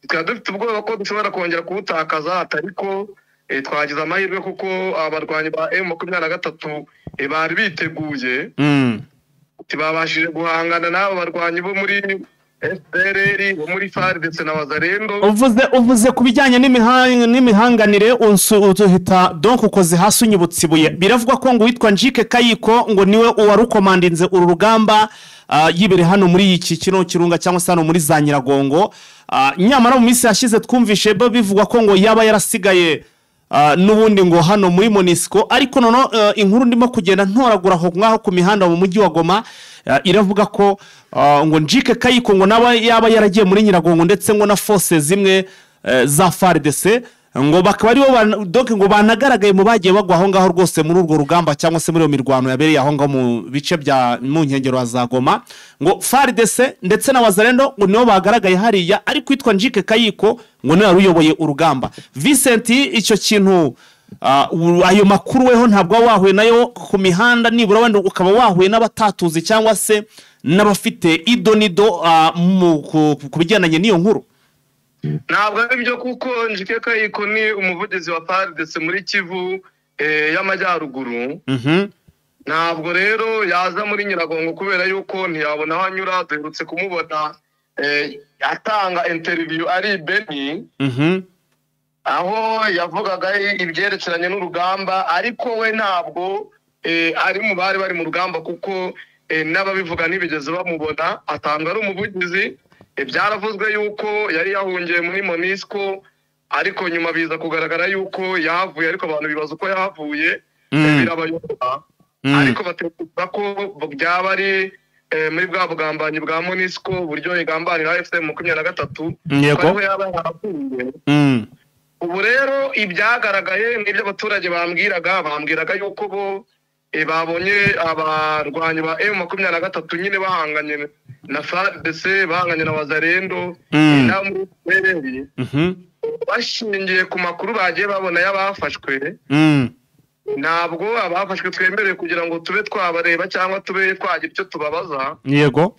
tukaba dufite ubwoba ko dushobora kongera kuwutakaza, ariko Twagize amahirwe kuko abarwanyi ba M23 bari biteguye, tibabashije guhangana n'abo barwanyi bo muri FDLR, bo muri FARDC na Wazalendo.
Uvuze ku bijyanye n'imihanganire usuhita donc ukoze hasi unyibutse ibuye. Biravugwa ko ngo witwa Njike Kayiko ngo niwe uwarukomandinze uru rugamba, yibere hano muri iki kino kirunga cyangwa se hano muri za Nyiragongo. Nyamara mu minsi yashize twumvishe bo bivugwa ko ngo yaba yarasigaye n'ubundi ngo hano muri MONUSCO, ariko nono inkuru ndimo kugenda ntoragura aho ngaho ku mihanda mu mujyi wa Goma, iravuga ko ngo Njike Kayiko ngo naba yaba yaragiye muri Nyiragongo, ndetse ngo na force zimwe za FARDC ngo bakaba aribo donc ngo banagaragaye mu bagiye bagwa aho ngaho rwose muri urwo rugamba cyangwa se muri iyo mirwano yabereye aho ngaho mu bice bya mu nkengero za Goma, ngo FARDC ndetse na Wazalendo ngo nibo bagaragaye hariya, ariko witwa Njike Kayiko ngo niwe uyoboye urugamba. Vincent, icyo kintu ayo makuru weho ntabwo wahuye nayo ku mihanda, nibura wenda ukaba wahuye n'abatatuzi cyangwa se n'abafite idonido ku bigendanye n'iyo nkuru?
Ntabwo ari byo, kuko Njike Kayiko ni umuvugizi wa FARDC muri Kivu y'Amajyaruguru. Ntabwo rero yaza muri Nyiragongo kubera yuko ntiyabona aho anyura. Duherutse kumubona atanga interview ari Beni, aho yavugaga ibyerekeranye n'urugamba, ariko we ntabwo ari mu bari bari mu rugamba, kuko n'ababivuga ntibigeze bamubona. Atanga ari umuvugizi. Byaravuzwe yuko yari yahungiye muri MONUSCO, ariko nyuma biza kugaragara yuko yahavuye, ariko abantu bibaza uko yahavuye, birabayobera. Ariko batekereza ko byaba ari muri bwa bugambanyi bwa MONUSCO, uburyo igambanira AFC 23,
yego
yaba yarahavuye. Ubu rero ibyagaragaye n'ibyo abaturage bambwiraga yuko bo babonye abarwanyi ba M23 nyine bahanganye na FARDC, bahanganye na Wazalendo na muri FDLR, bashingiye ku makuru bagiye babona y'abafashwe. Ntabwo abafashwe twemerewe kugira ngo tube twabareba cyangwa tube twagira icyo tubabaza,
yego,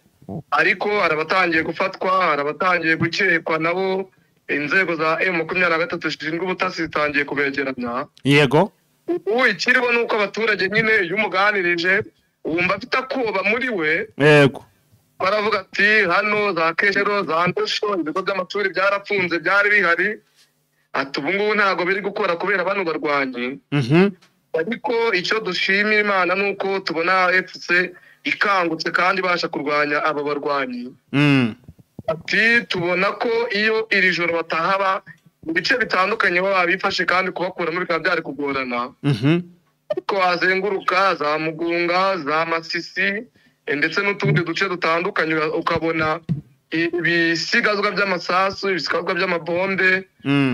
ariko harabatangiye gufatwa, harabatangiye gukekwa nabo inzego za M23 zishinzwe ubutasi zitangiye kubegeranya,
yego.
Ubu ikiriho nuko abaturage nyine iyo umuganirije wumva afite akoba muri we,
yego,
baravuga ati hano za Keshero za Ndosho ibigo by'amashuri byarapfunze byari bihari, ati ubu ngubu ntabwo biri gukora kubera bano barwanyi. Ariko icyo dushimira Imana nuko tubona FC ikangutse kandi ibasha kurwanya aba barwanyi. Ati tubona ko iyo iri joro batahaba mu bice bitandukanye baba bifashe kandi kubakuramo bikaba byari kugorana. Ariko wazenguruka za Mugunga, za Masisi ndetse n'utundi duce dutandukanye ukabona ibisigazwa by'amasasu, ibisigazwa by'amabombe,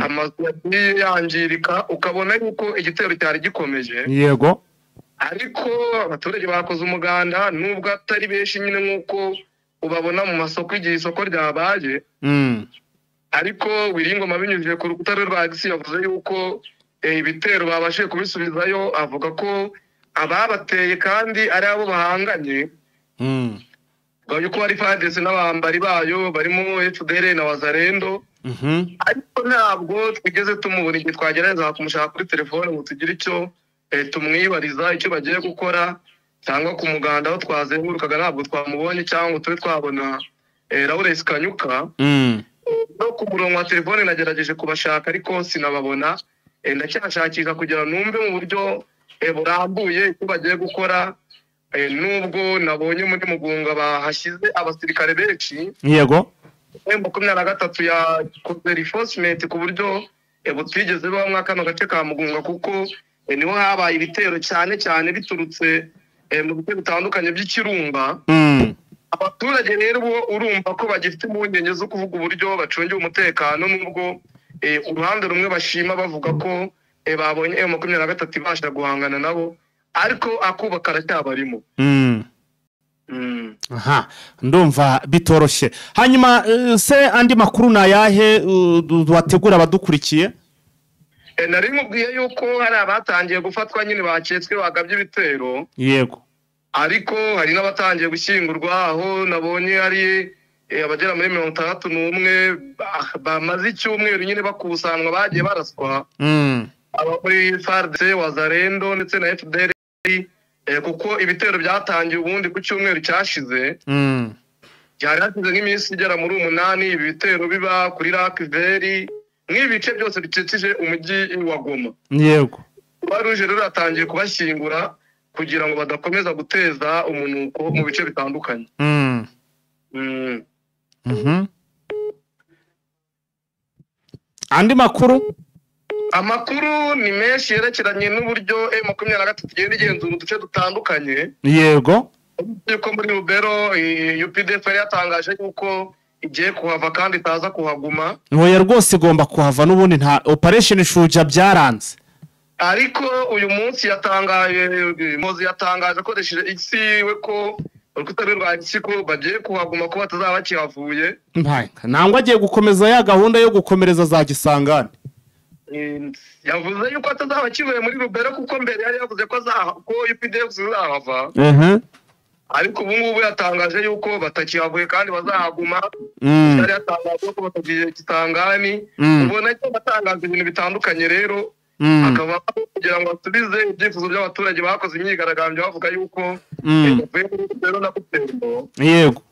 amazu yagiye yangirika, ukabona yuko igitero cyari gikomeje,
yego.
Ariko abaturage bakoze umuganda nubwo atari benshi nyine nk'uko ubabona mu masoko igihe isoko ryabaye. Ariko Wiringoma binyujije ku rukuta rwa X yavuze yuko ibitero babashije kubisubizayo, avuga ko ababateye kandi ari abo bahanganye, yuko ari FARDC n'abambari bayo barimo FDLR na Wazalendo. Ariko ntabwo twigeze tumubona igihe twagerageza kumushaka kuri telefone ngo tugire icyo tumwibariza icyo bagiye gukora, cyangwa ku muganda aho twazengurukaga ntabwo twamubonye cyangwa ngo tube twabona Lawrence Kanyuka. No ku murongo wa telefone nagerageje kubashaka ariko sinababona. Ndacyashakisha kugira numve mu buryo burambuye icyo bagiye gukora, nubwo nabonye muri Mugunga bahashyize abasirikare benshi,
yego,
M23 yakoze reinforcement ku buryo butigeze buba kano gace ka Mugunga, kuko niho habaye ibitero cyane cyane biturutse mu bice bitandukanye by'ikirunga. Abaturage rero bo urumva ko bagifite impungenge zo kuvuga uburyo bacungiye umutekano, nubwo uruhande rumwe bashima bavuga ko babonye M23 ibasha guhangana nabo, ariko akuba karacyabarimo.
Aha, ndumva bitoroshye. Hanyuma se andi makuru nayahe wategura abadukurikiye?
Nari mubwiye yuko hari abatangiye gufatwa nyine baketswe bagabye ibitero,
yego,
ariko hari n'abatangiye gushyingurwa, aho nabonye hari abagera muri 61 bamaze icyumweru nyine bakusanwa bagiye baraswa. Aba muri FARDC, Wazalendo ndetse na FDLR, kuko ibitero byatangiye ubundi ku cyumweru cyashize. Byari hashize nk'iminsi igera muri 8 ibi bitero biba kuri Lac Vert nk'ibi bice byose bikikije umujyi wa Goma.
Yego.
Croix-Rouge rero yatangiye kubashyingura kugira ngo badakomeza guteza umunuko mu bice bitandukanye.
Andi makuru?
Amakuru ni menshi yerekeranye n'uburyo M23 igenda igenzura uduce dutandukanye.
Yego.
Yuko muri Rubero UPDF yari yatangaje yuko igiye kuhava kandi itaza kuhaguma.
Oya rwose igomba kuhava n'ubundi, nta operation Shuja byaranze.
Ariko uyu munsi yatangaje, Mozi yatangaje akoresheje isi we ko urukuta rwa ko bagiye kuhaguma ko batazaba bakihavuye.
Nangwa agiye gukomeza ya gahunda yo gukomereza za Gisangane.
Yavuze yuko atazaba akivuye muri Rubero kuko mbere yari yavuze ko ko UPDF zizahava. Ariko ubu ngubu yatangaje yuko batakihavuye kandi bazahaguma. Yari yatangaje ko batagiye Kisangani. Ubona ko batangaje ibintu bitandukanye rero. Akaba kugira ngo asubize ibyifuzo by'abaturage bakoze imyigaragambyo bavuga yuko Rubero na Butembo.
Yego.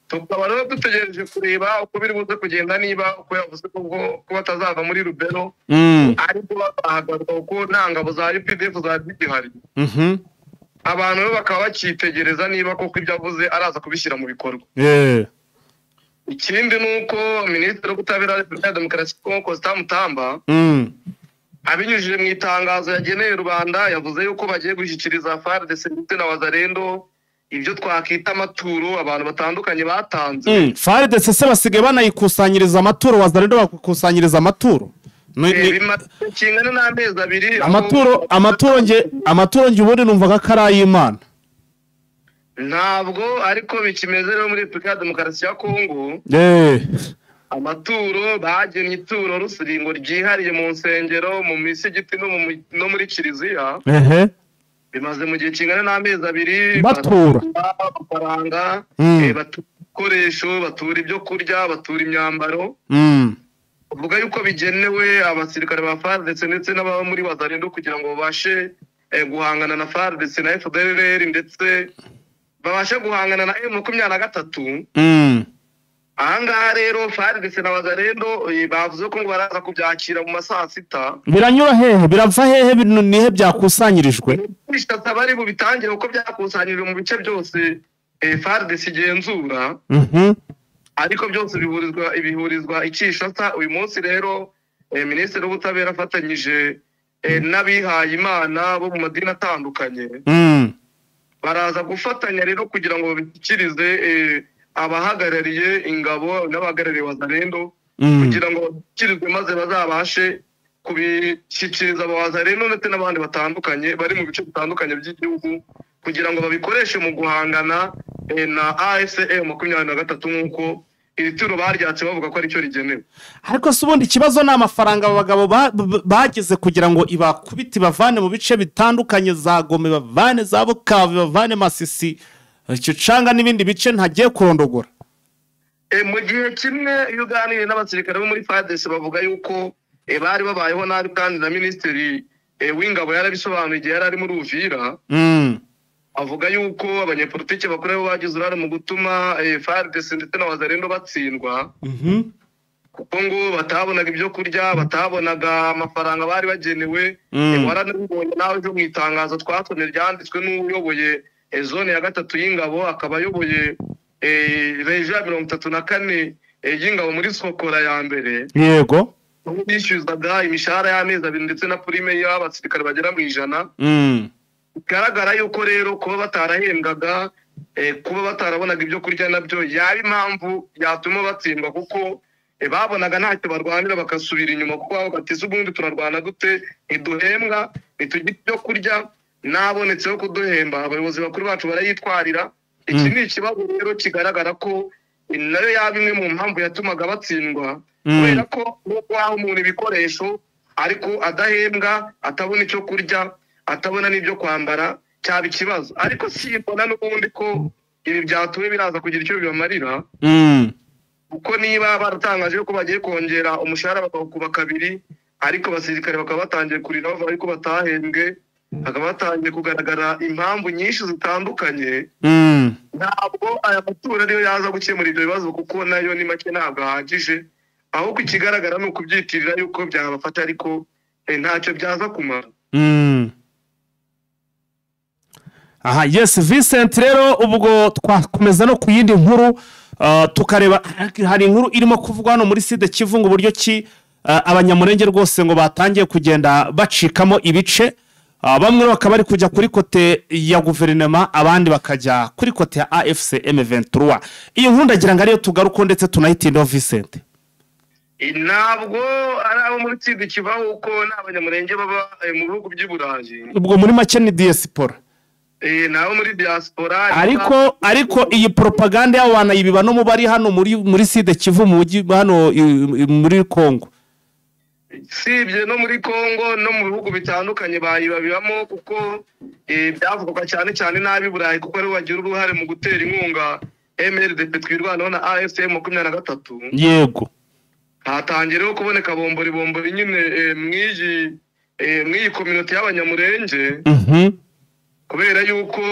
Tukaba rero dutegereje kureba uko biri buze kugenda, niba uko yavuze ko batazava muri Rubero ariko bahagaruka kuko nta ngabo za UPDF zari zigihari. Abantu rero bakaba bakitegereza niba koko ibyo avuze araza kubishyira mu bikorwa. Ikindi ni uko Minisitiri w'Ubutabera wa Repubulika ya Demokarasi ya Kongo Constant Mutamba abinyujije mu itangazo yageneye rubanda yavuze yuko bagiye gushyikiriza FARDC ndetse na Wazalendo ibyo twakita amaturo abantu batandukanye batanze.
FARDC se basigaye banayikusanyiriza amaturo, Wazalendo bakusanyiriza amaturo.
Kingana n'amezi abiri.
Amaturo nge ubundi numvaga ko ari ay'Imana.
Ntabwo ariko bikimeze rero muri Repubulika ya Demokarasi ya Kongo. Amaturo bagennye ituro rusiringo ryihariye mu nsengero, mu misigiti no muri kiliziya. Bimaze mu gihe kingana n'amezi abiri
batura
amafaranga, batura ibikoresho, batura ibyo kurya, batura imyambaro. Uvuga yuko bigenewe abasirikare ba FARDC ndetse n'ababa muri Wazalendo kugira ngo babashe guhangana na FARDC na FDLR ndetse babashe guhangana na M23. Ahangaha rero FARDC na Wazalendo bavuze ko ngo baraza kubyakira mu masaha 6.
Biranyura hehe? Birava hehe? Nihe byakusanyirijwe?
Bishaka bari bubitangire uko byakusanyirijwe mu bice byose FARDC igenzura. Ariko byose bihurizwa i Kinshasa. Uyu munsi rero Minisitiri w'Ubutabera afatanyije n'abihaye Imana bo mu madini atandukanye baraza gufatanya rero kugira ngo babishyikirize abahagarariye ingabo n'abahagarariye Wazalendo kugira ngo babishyikirizwe maze bazabashe kubishyikiriza Wazalendo ndetse n'abandi batandukanye bari mu bice bitandukanye by'igihugu kugira ngo babikoreshe mu guhangana na AFC M23 nk'uko iri turo baryatse bavuga ko aricyo rigenewe.
Ariko se ubundi ikibazo ni amafaranga aba bagabo bagize kugira ngo ibakubite bavane mu bice bitandukanye za Goma, bavane za Bukavu, bavane Masisi, Kicanga n'ibindi bice ntagiye kurondogora.
Mu gihe kimwe iyo uganiriye n'abasirikare bo muri FARDC bavuga yuko bari babayeho nabi, kandi na Minisitiri w'Ingabo yarabisobanuye igihe yari ari muri Uvira. Avuga yuko abanyepolitike bakuru bo bagize uruhare mu gutuma FARDC ndetse na Wazalendo batsindwa, kuko ngo batabonaga ibyo kurya, batabonaga amafaranga bari bagenewe. Waranabibonye nawe ejo mu itangazo twasomye ryanditswe n'uyoboye zone ya 3 y'ingabo, akaba ayoboye rejo ya 34 y'ingabo muri Sokora ya mbere.
Yego.
Bishyuzaga imishahara y'amezi abiri ndetse na prime y'abasirikare bagera mu 100. Bigaragara yuko rero kuba batarahembwaga, kuba batarabonaga ibyo kurya nabyo yaba impamvu yatuma batsindwa, kuko babonaga ntacyo barwanira bakasubira inyuma, kuko bavuga ati ubundi turarwana dute, ntiduhembwa, ntitugira ibyo kurya, nabonetseho kuduhemba abayobozi bakuru bacu barayitwarira. Iki ni ikibazo rero kigaragara ko nayo yaba imwe mu mpamvu yatumaga batsindwa, kubera ko waha umuntu ibikoresho ariko adahembwa, atabona icyo kurya, atabona n'ibyo kwambara, cyaba ikibazo. Ariko simbona n'ubundi ko ibi byatuwe biraza kugira icyo bibamarira, kuko niba baratangaje ko bagiye kongera umushahara bakawukuba kabiri, Ariko abasirikare bakaba batangiye kurira bavuga yuko batahembwe, hakaba hatangiye kugaragara impamvu nyinshi zitandukanye. Ntabwo aya matora ariyo yaza gukemura ibyo bibazo, kuko nayo ni make, ntabwo ahagije. Ahubwo ikigaragara ni ukubyitirira yuko byabafata, ariko ntacyo byaza kumara.
Aha, yes, Vincent, rero ubwo twakomeza no ku yindi nkuru, tukareba hari inkuru irimo kuvugwa hano muri Sud Kivu ngo uburyo ki Abanyamurenge rwose ngo batangiye kugenda bacikamo ibice. Bamwe bakaba bari kujya kuri côté ya guverinoma, abandi bakajya kuri côté ya AFC M23. Iyi nkuru ndagira ngo ariyo tugaruko ndetse tunayitindaho, Vincent.
Ntabwo ari abo muri Sud Kivu, kuko ni Abanyamurenge baba mu bihugu by'i Burayi.
Ubwo muri make ni diaspora.
Ni abo muri diaspora.
Ariko iyi propaganda y'abo banayibiba no mu bari hano muri Sud Kivu, mu mujyi hano muri Congo.
Sibye no muri Congo, no mu bihugu bitandukanye bayibabibamo, kuko byavugwaga cyane cyane n'ab'i Burayi, kuko aribo bagira uruhare mu gutera inkunga MRDP Twirwanaho na AFC M23. Hatangiye rero kuboneka bombori bombori nyine mw'iyi communauté y'Abanyamurenge, kubera yuko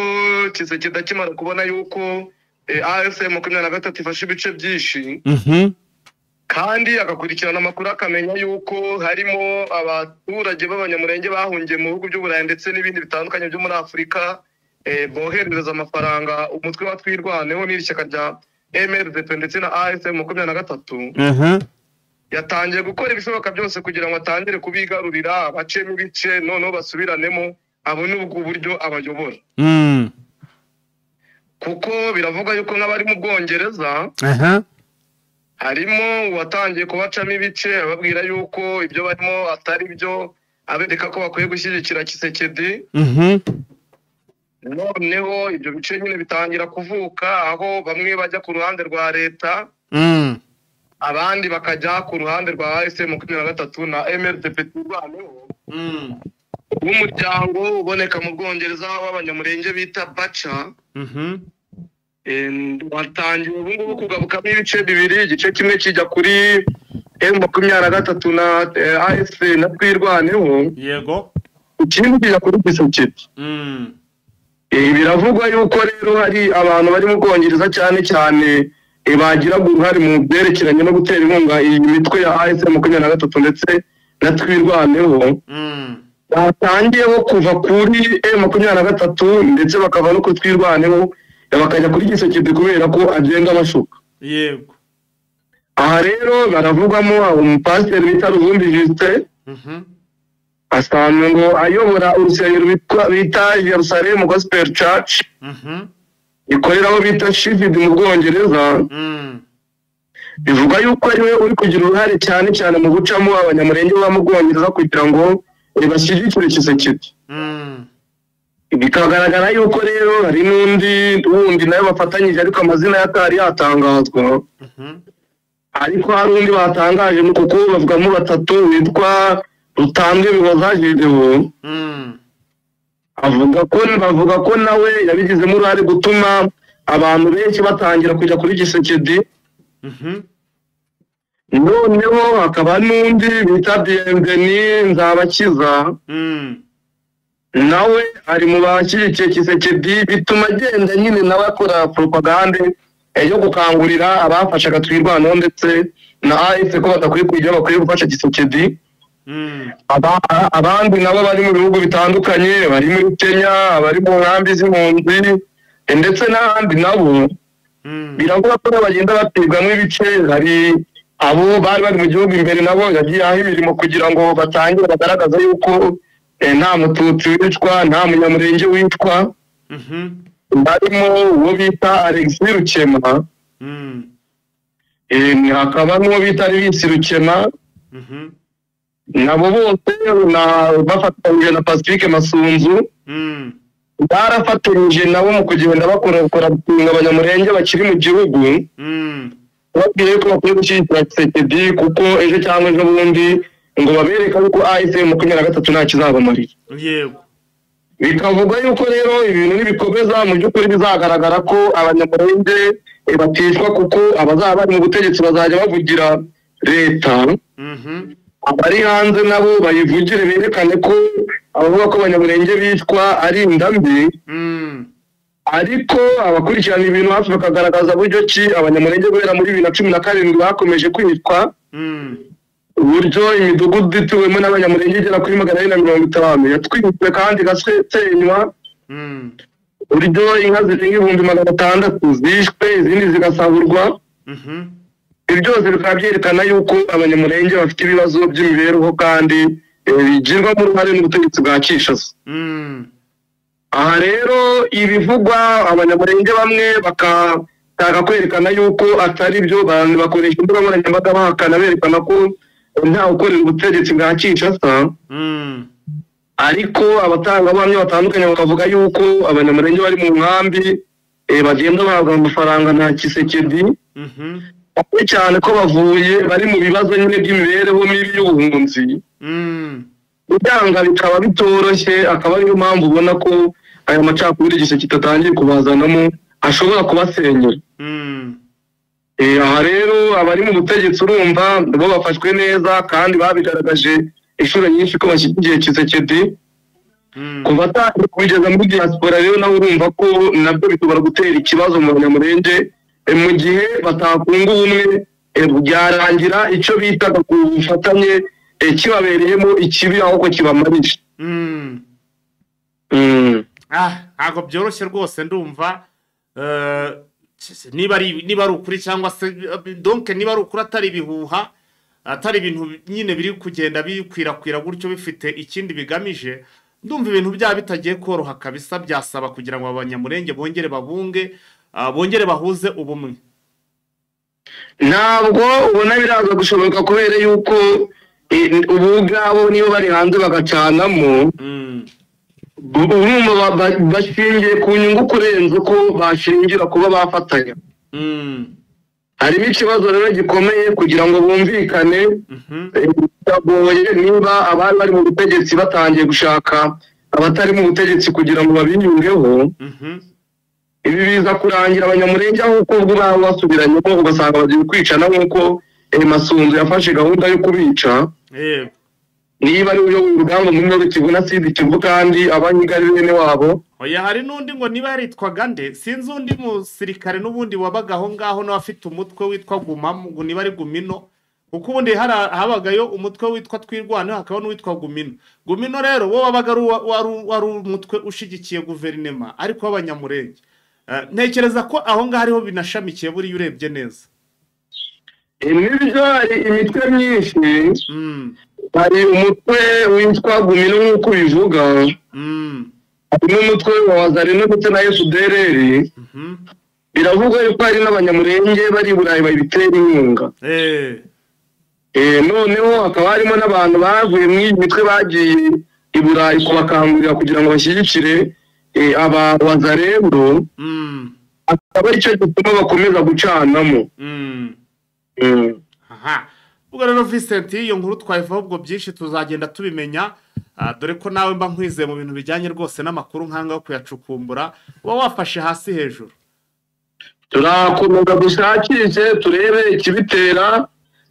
Tshisekedi akimara kubona yuko AFC M23 ifashe ibice byinshi, kandi agakurikirana amakuru akamenya yuko harimo abaturage b'Abanyamurenge bahungiye mu bihugu by'Uburayi ndetse n'ibindi bitandukanye byo muri Afurika, boherereza amafaranga umutwe wa Twirwaneho n'iri shyaka rya MRDP ndetse na AFC 23, yatangiye gukora ibishoboka byose kugira ngo atangire kubigarurira, bacemo ibice, noneho basubiranemo, abone ubwo buryo abayobora. Kuko biravuga yuko nk'abari mu Bwongereza harimo uwatangiye kubacamo ibice, ababwira yuko ibyo barimo atari byo, abereka ko bakwiye gushyigikira Tshisekedi. Noneho ibyo bice nyine bitangira kuvuka, aho bamwe bajya ku ruhande rwa leta, abandi bakajya ku ruhande rwa AFC 23 na MRDP Twirwaneho, w'umuryango uboneka mu Bwongereza w'Abanyamurenge bita Baca. Watangiye ubu ngubu kugabukamo ibice bibiri: igice kimwe kijya kuri M23 na AFC na Twirwaneho, ikindi kijya kuri Tshisekedi. Biravugwa yuko rero hari abantu bari mu Bwongereza cyane cyane bagiraga uruhare mu byerekeranye no gutera inkunga iyi mitwe ya AFC 23 ndetse na Twirwaneho, batangiye kuva kuri M23 ndetse bakava no kuri Twirwaneho, bakajya kuri Tshisekedi kubera ko agenda abashuka. Aha rero baravugamo umupasiteri bita Ruvumbi Justin, asanzwe ngo ayobora urusengero bita Jerusalem Gospel Church, ikorera aho bita Sheffield mu Bwongereza. Bivuga yuko ari we uri kugira uruhare cyane cyane mu gucamo Abanyamurenge baba mu Bwongereza kugira ngo bashyigikire Tshisekedi. Bikagaragara yuko rero hari n'undi wundi nawe bafatanyije, ariko amazina ye atari yatangazwa, ariko hari undi batangaje kuko bavugamo batatu, witwa Rutambwe Bihoza Gedeon. Avuga ko bavuga ko nawe yabigizemo uruhare gutuma abantu benshi batangira kujya kuri Tshisekedi. Noneho hakaba n'undi bita Bienvenu Nzabakiza, nawe ari mu bashyigikiye Tshisekedi, bituma agenda nyine nawe akora propagande yo gukangurira abafashaga Twirwanaho ndetse na AFC ko badakwiye kujya, bakwiye gufasha Tshisekedi. Abandi nabo bari mu bihugu bitandukanye, bari muri Kenya, abari mu nkambi z'impunzi ndetse n'ahandi, nabo biravuga ko nabo bagenda batibwamo ibice. Hari abo bari bari mu gihugu imbere, nabo yagiye aha imirimo kugira ngo batangire bagaragaza yuko nta Mututsi wicwa, nta Munyamurenge wicwa. Barimo uwo bita Alexis Rukema, hakaba n'uwo bita Lewis Rukema, nabo bose bafatanyije na Pacifique Masunzu, barafatanyije nabo mu kugenda bakora Abanyamurenge bakiri mu gihugu, bababwira ko bakwiye gushyigikira Tshisekedi, kuko ejo cyangwa ejo bundi ngo babereka yuko AFC 23 nta kizabamarira. Bikavugwa yuko rero ibintu nibikomeza, mu by'ukuri bizagaragara ko Abanyamurenge baticwa, kuko abazaba bari mu butegetsi bazajya bavugira leta. Abari hanze nabo bayivugire berekane ko abavuga ko Abanyamurenge bicwa ari indambi. Ariko abakurikirana ibintu hafi bakagaragaza buryo ki Abanyamurenge guhera muri 2017 bakomeje kwicwa, uburyo imidugudu ituwemo n'Abanyamurenge igera kuri 450 yatwitswe kandi igasenywa, uburyo inka zirenga 600,000 zishwe izindi zigasaburwa. Ibi byose bikaba byerekana yuko Abanyamurenge bafite ibibazo by'imibereho kandi bigirwamo uruhare n'ubutegetsi bwa Kinshasa. Aha rero ibivugwa Abanyamurenge bamwe bakashaka kwerekana yuko atari byo, bakoresha imbuga nkoranyambaga bahakana berekana ko nta ukorera ubutegetsi bwa Kinshasa. Ariko abatangabuhamya batandukanye bakavuga yuko Abanyamurenge bari mu nkambi bagenda bahabwa amafaranga nta Tshisekedi, cyane ko bavuye bari mu bibazo nyine by'imibereho mibi y'ubuhunzi, byanga bikaba bitoroshye. Akaba ariyo mpamvu ubona ko aya macakubiri igihe kitatangiye kubazanamo ashobora kubasenyera. Aha rero abari mu butegetsi urumva bo bafashwe neza kandi babigaragaje inshuro nyinshi ko bashyigikiye Tshisekedi. Kuva atangiye kubigeza muri diaspora rero nawe urumva ko nabyo bishobora gutera ikibazo mu Banyamurenge mu gihe batakunga ubumwe, byarangira icyo bitaga ku bufatanye kibabereyemo ikibi ahubwo kibamarije.
Ntabwo byoroshye rwose, ndumva niba ari ukuri cyangwa se donc niba ari ukuri atari ibihuha, atari ibintu nyine biri kugenda bikwirakwira gutyo bifite ikindi bigamije, ndumva ibintu byaba bitagiye koroha kabisa. Byasaba kugira ngo Abanyamurenge bongere babunge, bongere bahuze ubumwe.
Ntabwo ubona biraza gushoboka kubera yuko ubu ubwabo niyo bari hanze bagacanamo, urumva bashingiye ku nyungu kurenza uko bashingira kuba bafatanya. Harimo ikibazo rero gikomeye kugira ngo bumvikane, biragoye niba abari bari mu butegetsi batangiye gushaka abatari mu butegetsi kugira ngo babiyungeho. Ibi biza kurangira Abanyamurenge aho ubwo baba basubiranyemo ugasanga bagiye kwicana nk'uko Masunzu yafashe gahunda yo kubica. Niba ari uyoboye urugamba muri Nord Kivu na Sud Kivu kandi abanyiga ari bene wabo.
Oya, hari n'undi ngo niba yaritwaga nde sinzi, undi musirikare n'ubundi wabaga aho ngaho nawe afite umutwe witwa Gumamo, ngo niba ari Gumino, kuko ubundi habagayo umutwe witwa Twirwaneho hakaba n'uwitwa Gumino. Gumino rero wo wabaga ari umutwe ushigikiye guverinema ariko w'Abanyamurenge. Ntekereza ko aho ngaho ariho binashamikiye buriya urebye neza.
Nibyo, hari imitwe myinshi. Hari umutwe witwa Gumino nk'uko ubivuga, hari n'umutwe wa Wazalendo ndetse na FDLR. Biravugwa yuko hari n'Abanyamurenge bari i Burayi babitera inkunga. Noneho hakaba harimo n'abantu bavuye mu iyi mitwe bagiye i Burayi kubakangurira kugira ngo bashyigikire aba Wazalendo, akaba aricyo gituma bakomeza gucanamo.
Aha. Ubwo rero Vincent, iyo nkuru twayivaho ubwo byinshi tuzagenda tubimenya, dore ko nawe mba nkwizeye mu bintu bijyanye rwose n'amakuru nkanga yo kuyacukumbura, uba wafashe hasi hejuru.
Turakomeza dushakishe turebe ikibitera.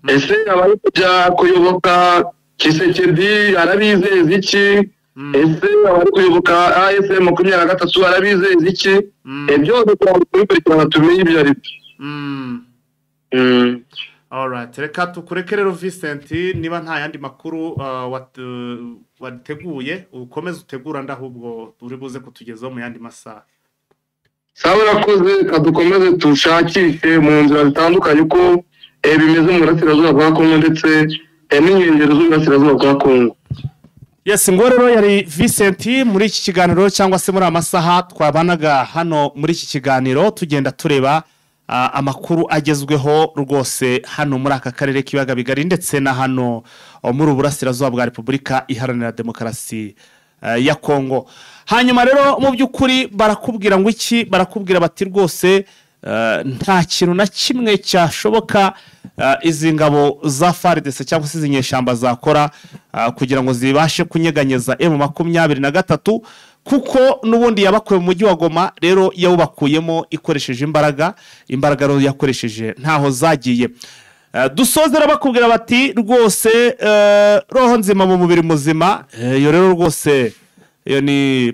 Ese abari kujya kuyoboka Tshisekedi arabizeza iki? Ese abari kuyoboka AFC 23 arabizeza iki? Byose turabikurikirana tumenye ibyo ari byo.
Alright, reka tukureke rero Vincent, niba nta yandi makuru wateguye ukomeze utegura ndahubwo uri buze kutugezaho mu yandi masaha.
Sawa, urakoze, kadukomeze tushakishe mu nzira zitandukanye uko bimeze mu burasirazuba bwa Kongo ndetse n'inkengero z'uburasirazuba bwa Kongo.
Yes, ngo rero yari Vincent muri iki kiganiro cyangwa se muri amasaha twabanaga hano muri iki kiganiro tugenda tureba amakuru agezweho rwose hano muri aka karere k'ibiyaga bigari ndetse na hano muri uburasirazuba bwa Repubulika Iharanira Demokarasi ya Kongo. Hanyuma rero mu by'ukuri barakubwira ngo iki, barakubwira bati rwose nta kintu na kimwe cyashoboka izi ngabo za FARDC cyangwa se izi nyeshyamba zakora kugira ngo zibashe kunyeganyeza M23, kuko n'ubundi yabakuye mu mujyi wa Goma, rero yawubakuyemo ikoresheje imbaraga rero yakoresheje ntaho zagiye.
Dusozera bakubwira bati rwose roho nzima mu mubiri muzima. Iyo rero rwose iyo ni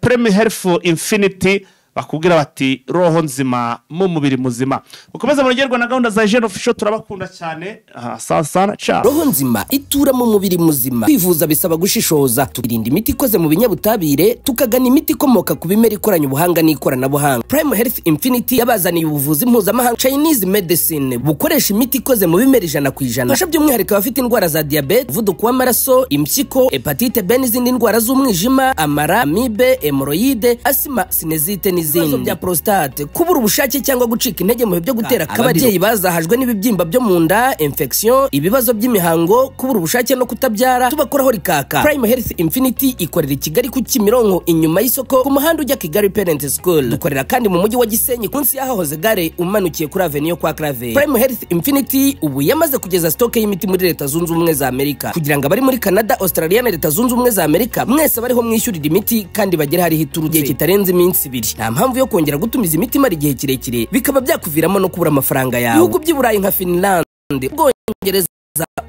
Prime Health Infinity, bakubwira bati roho nzima mu mubiri muzima. Mukomeze munogerwa na gahunda za Jeune Official, turabakunda cyane. Sana sana, ciao.
Roho nzima itura mu mubiri muzima. Kwivuza bisaba gushishoza, tukirinda imiti ikoze mu binyabutabire, tukagana imiti ikomoka ku bimera ikoranye ubuhanga n'ikoranabuhanga. Prime Health Infinity yabazaniye ubuvuzi mpuzamahanga Chinese medicine, bukoresha imiti ikoze mu bimera 100%. Fasha by'umwihariko abafite indwara za diyabete, umuvuduko w'amaraso, impyiko, hepatite B n'izindi ndwara z'umwijima, amara, amibe, hemoroyide, asima, sinezite n'izindi. Ibibazo bya prostate, kubura ubushake cyangwa gucika intege mu bihe byo gutera akabariro, ababyeyi bazahajwe n'ibibyimba byo mu nda, infection, ibibazo by'imihango, kubura ubushake no kutabyara, tubakoraho rikaka. Prime Health Infinity ikorera i Kigali ku Kimironko, inyuma y'isoko, ku muhanda ujya Kigali Parent School. Dukorera kandi mu mujyi wa Gisenyi, munsi y'ahahoze gare, umanukiye kuri Avenue kwa Clave. Prime Health Infinity ubu yamaze kugeza stock y'imiti muri Leta Zunze Ubumwe za Amerika, kugira ngo abari muri Canada, Australia na Leta Zunze Ubumwe za Amerika mwese bariho mwishyurira imiti kandi bagere hariho iturutse igihe kitarenze iminsi 2. Nta mpamvu yo kongera gutumiza imiti imara igihe kirekire, bikaba byakuviramo no kubura amafaranga yawe. Ibihugu by'i Burayi nka Finland, Ubwongereza,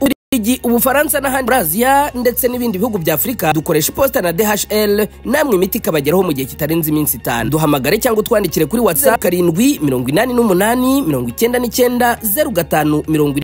Ububirigi, Ubufaransa n'ahandi muri Aziya ndetse n'ibindi bihugu bya Afurika, dukoresha iposita na DHL, namwe imiti ikabageraho mu gihe kitarenze iminsi 5. Duhamagare cyangwa utwandikire kuri WhatsApp 7 88 99 05 40.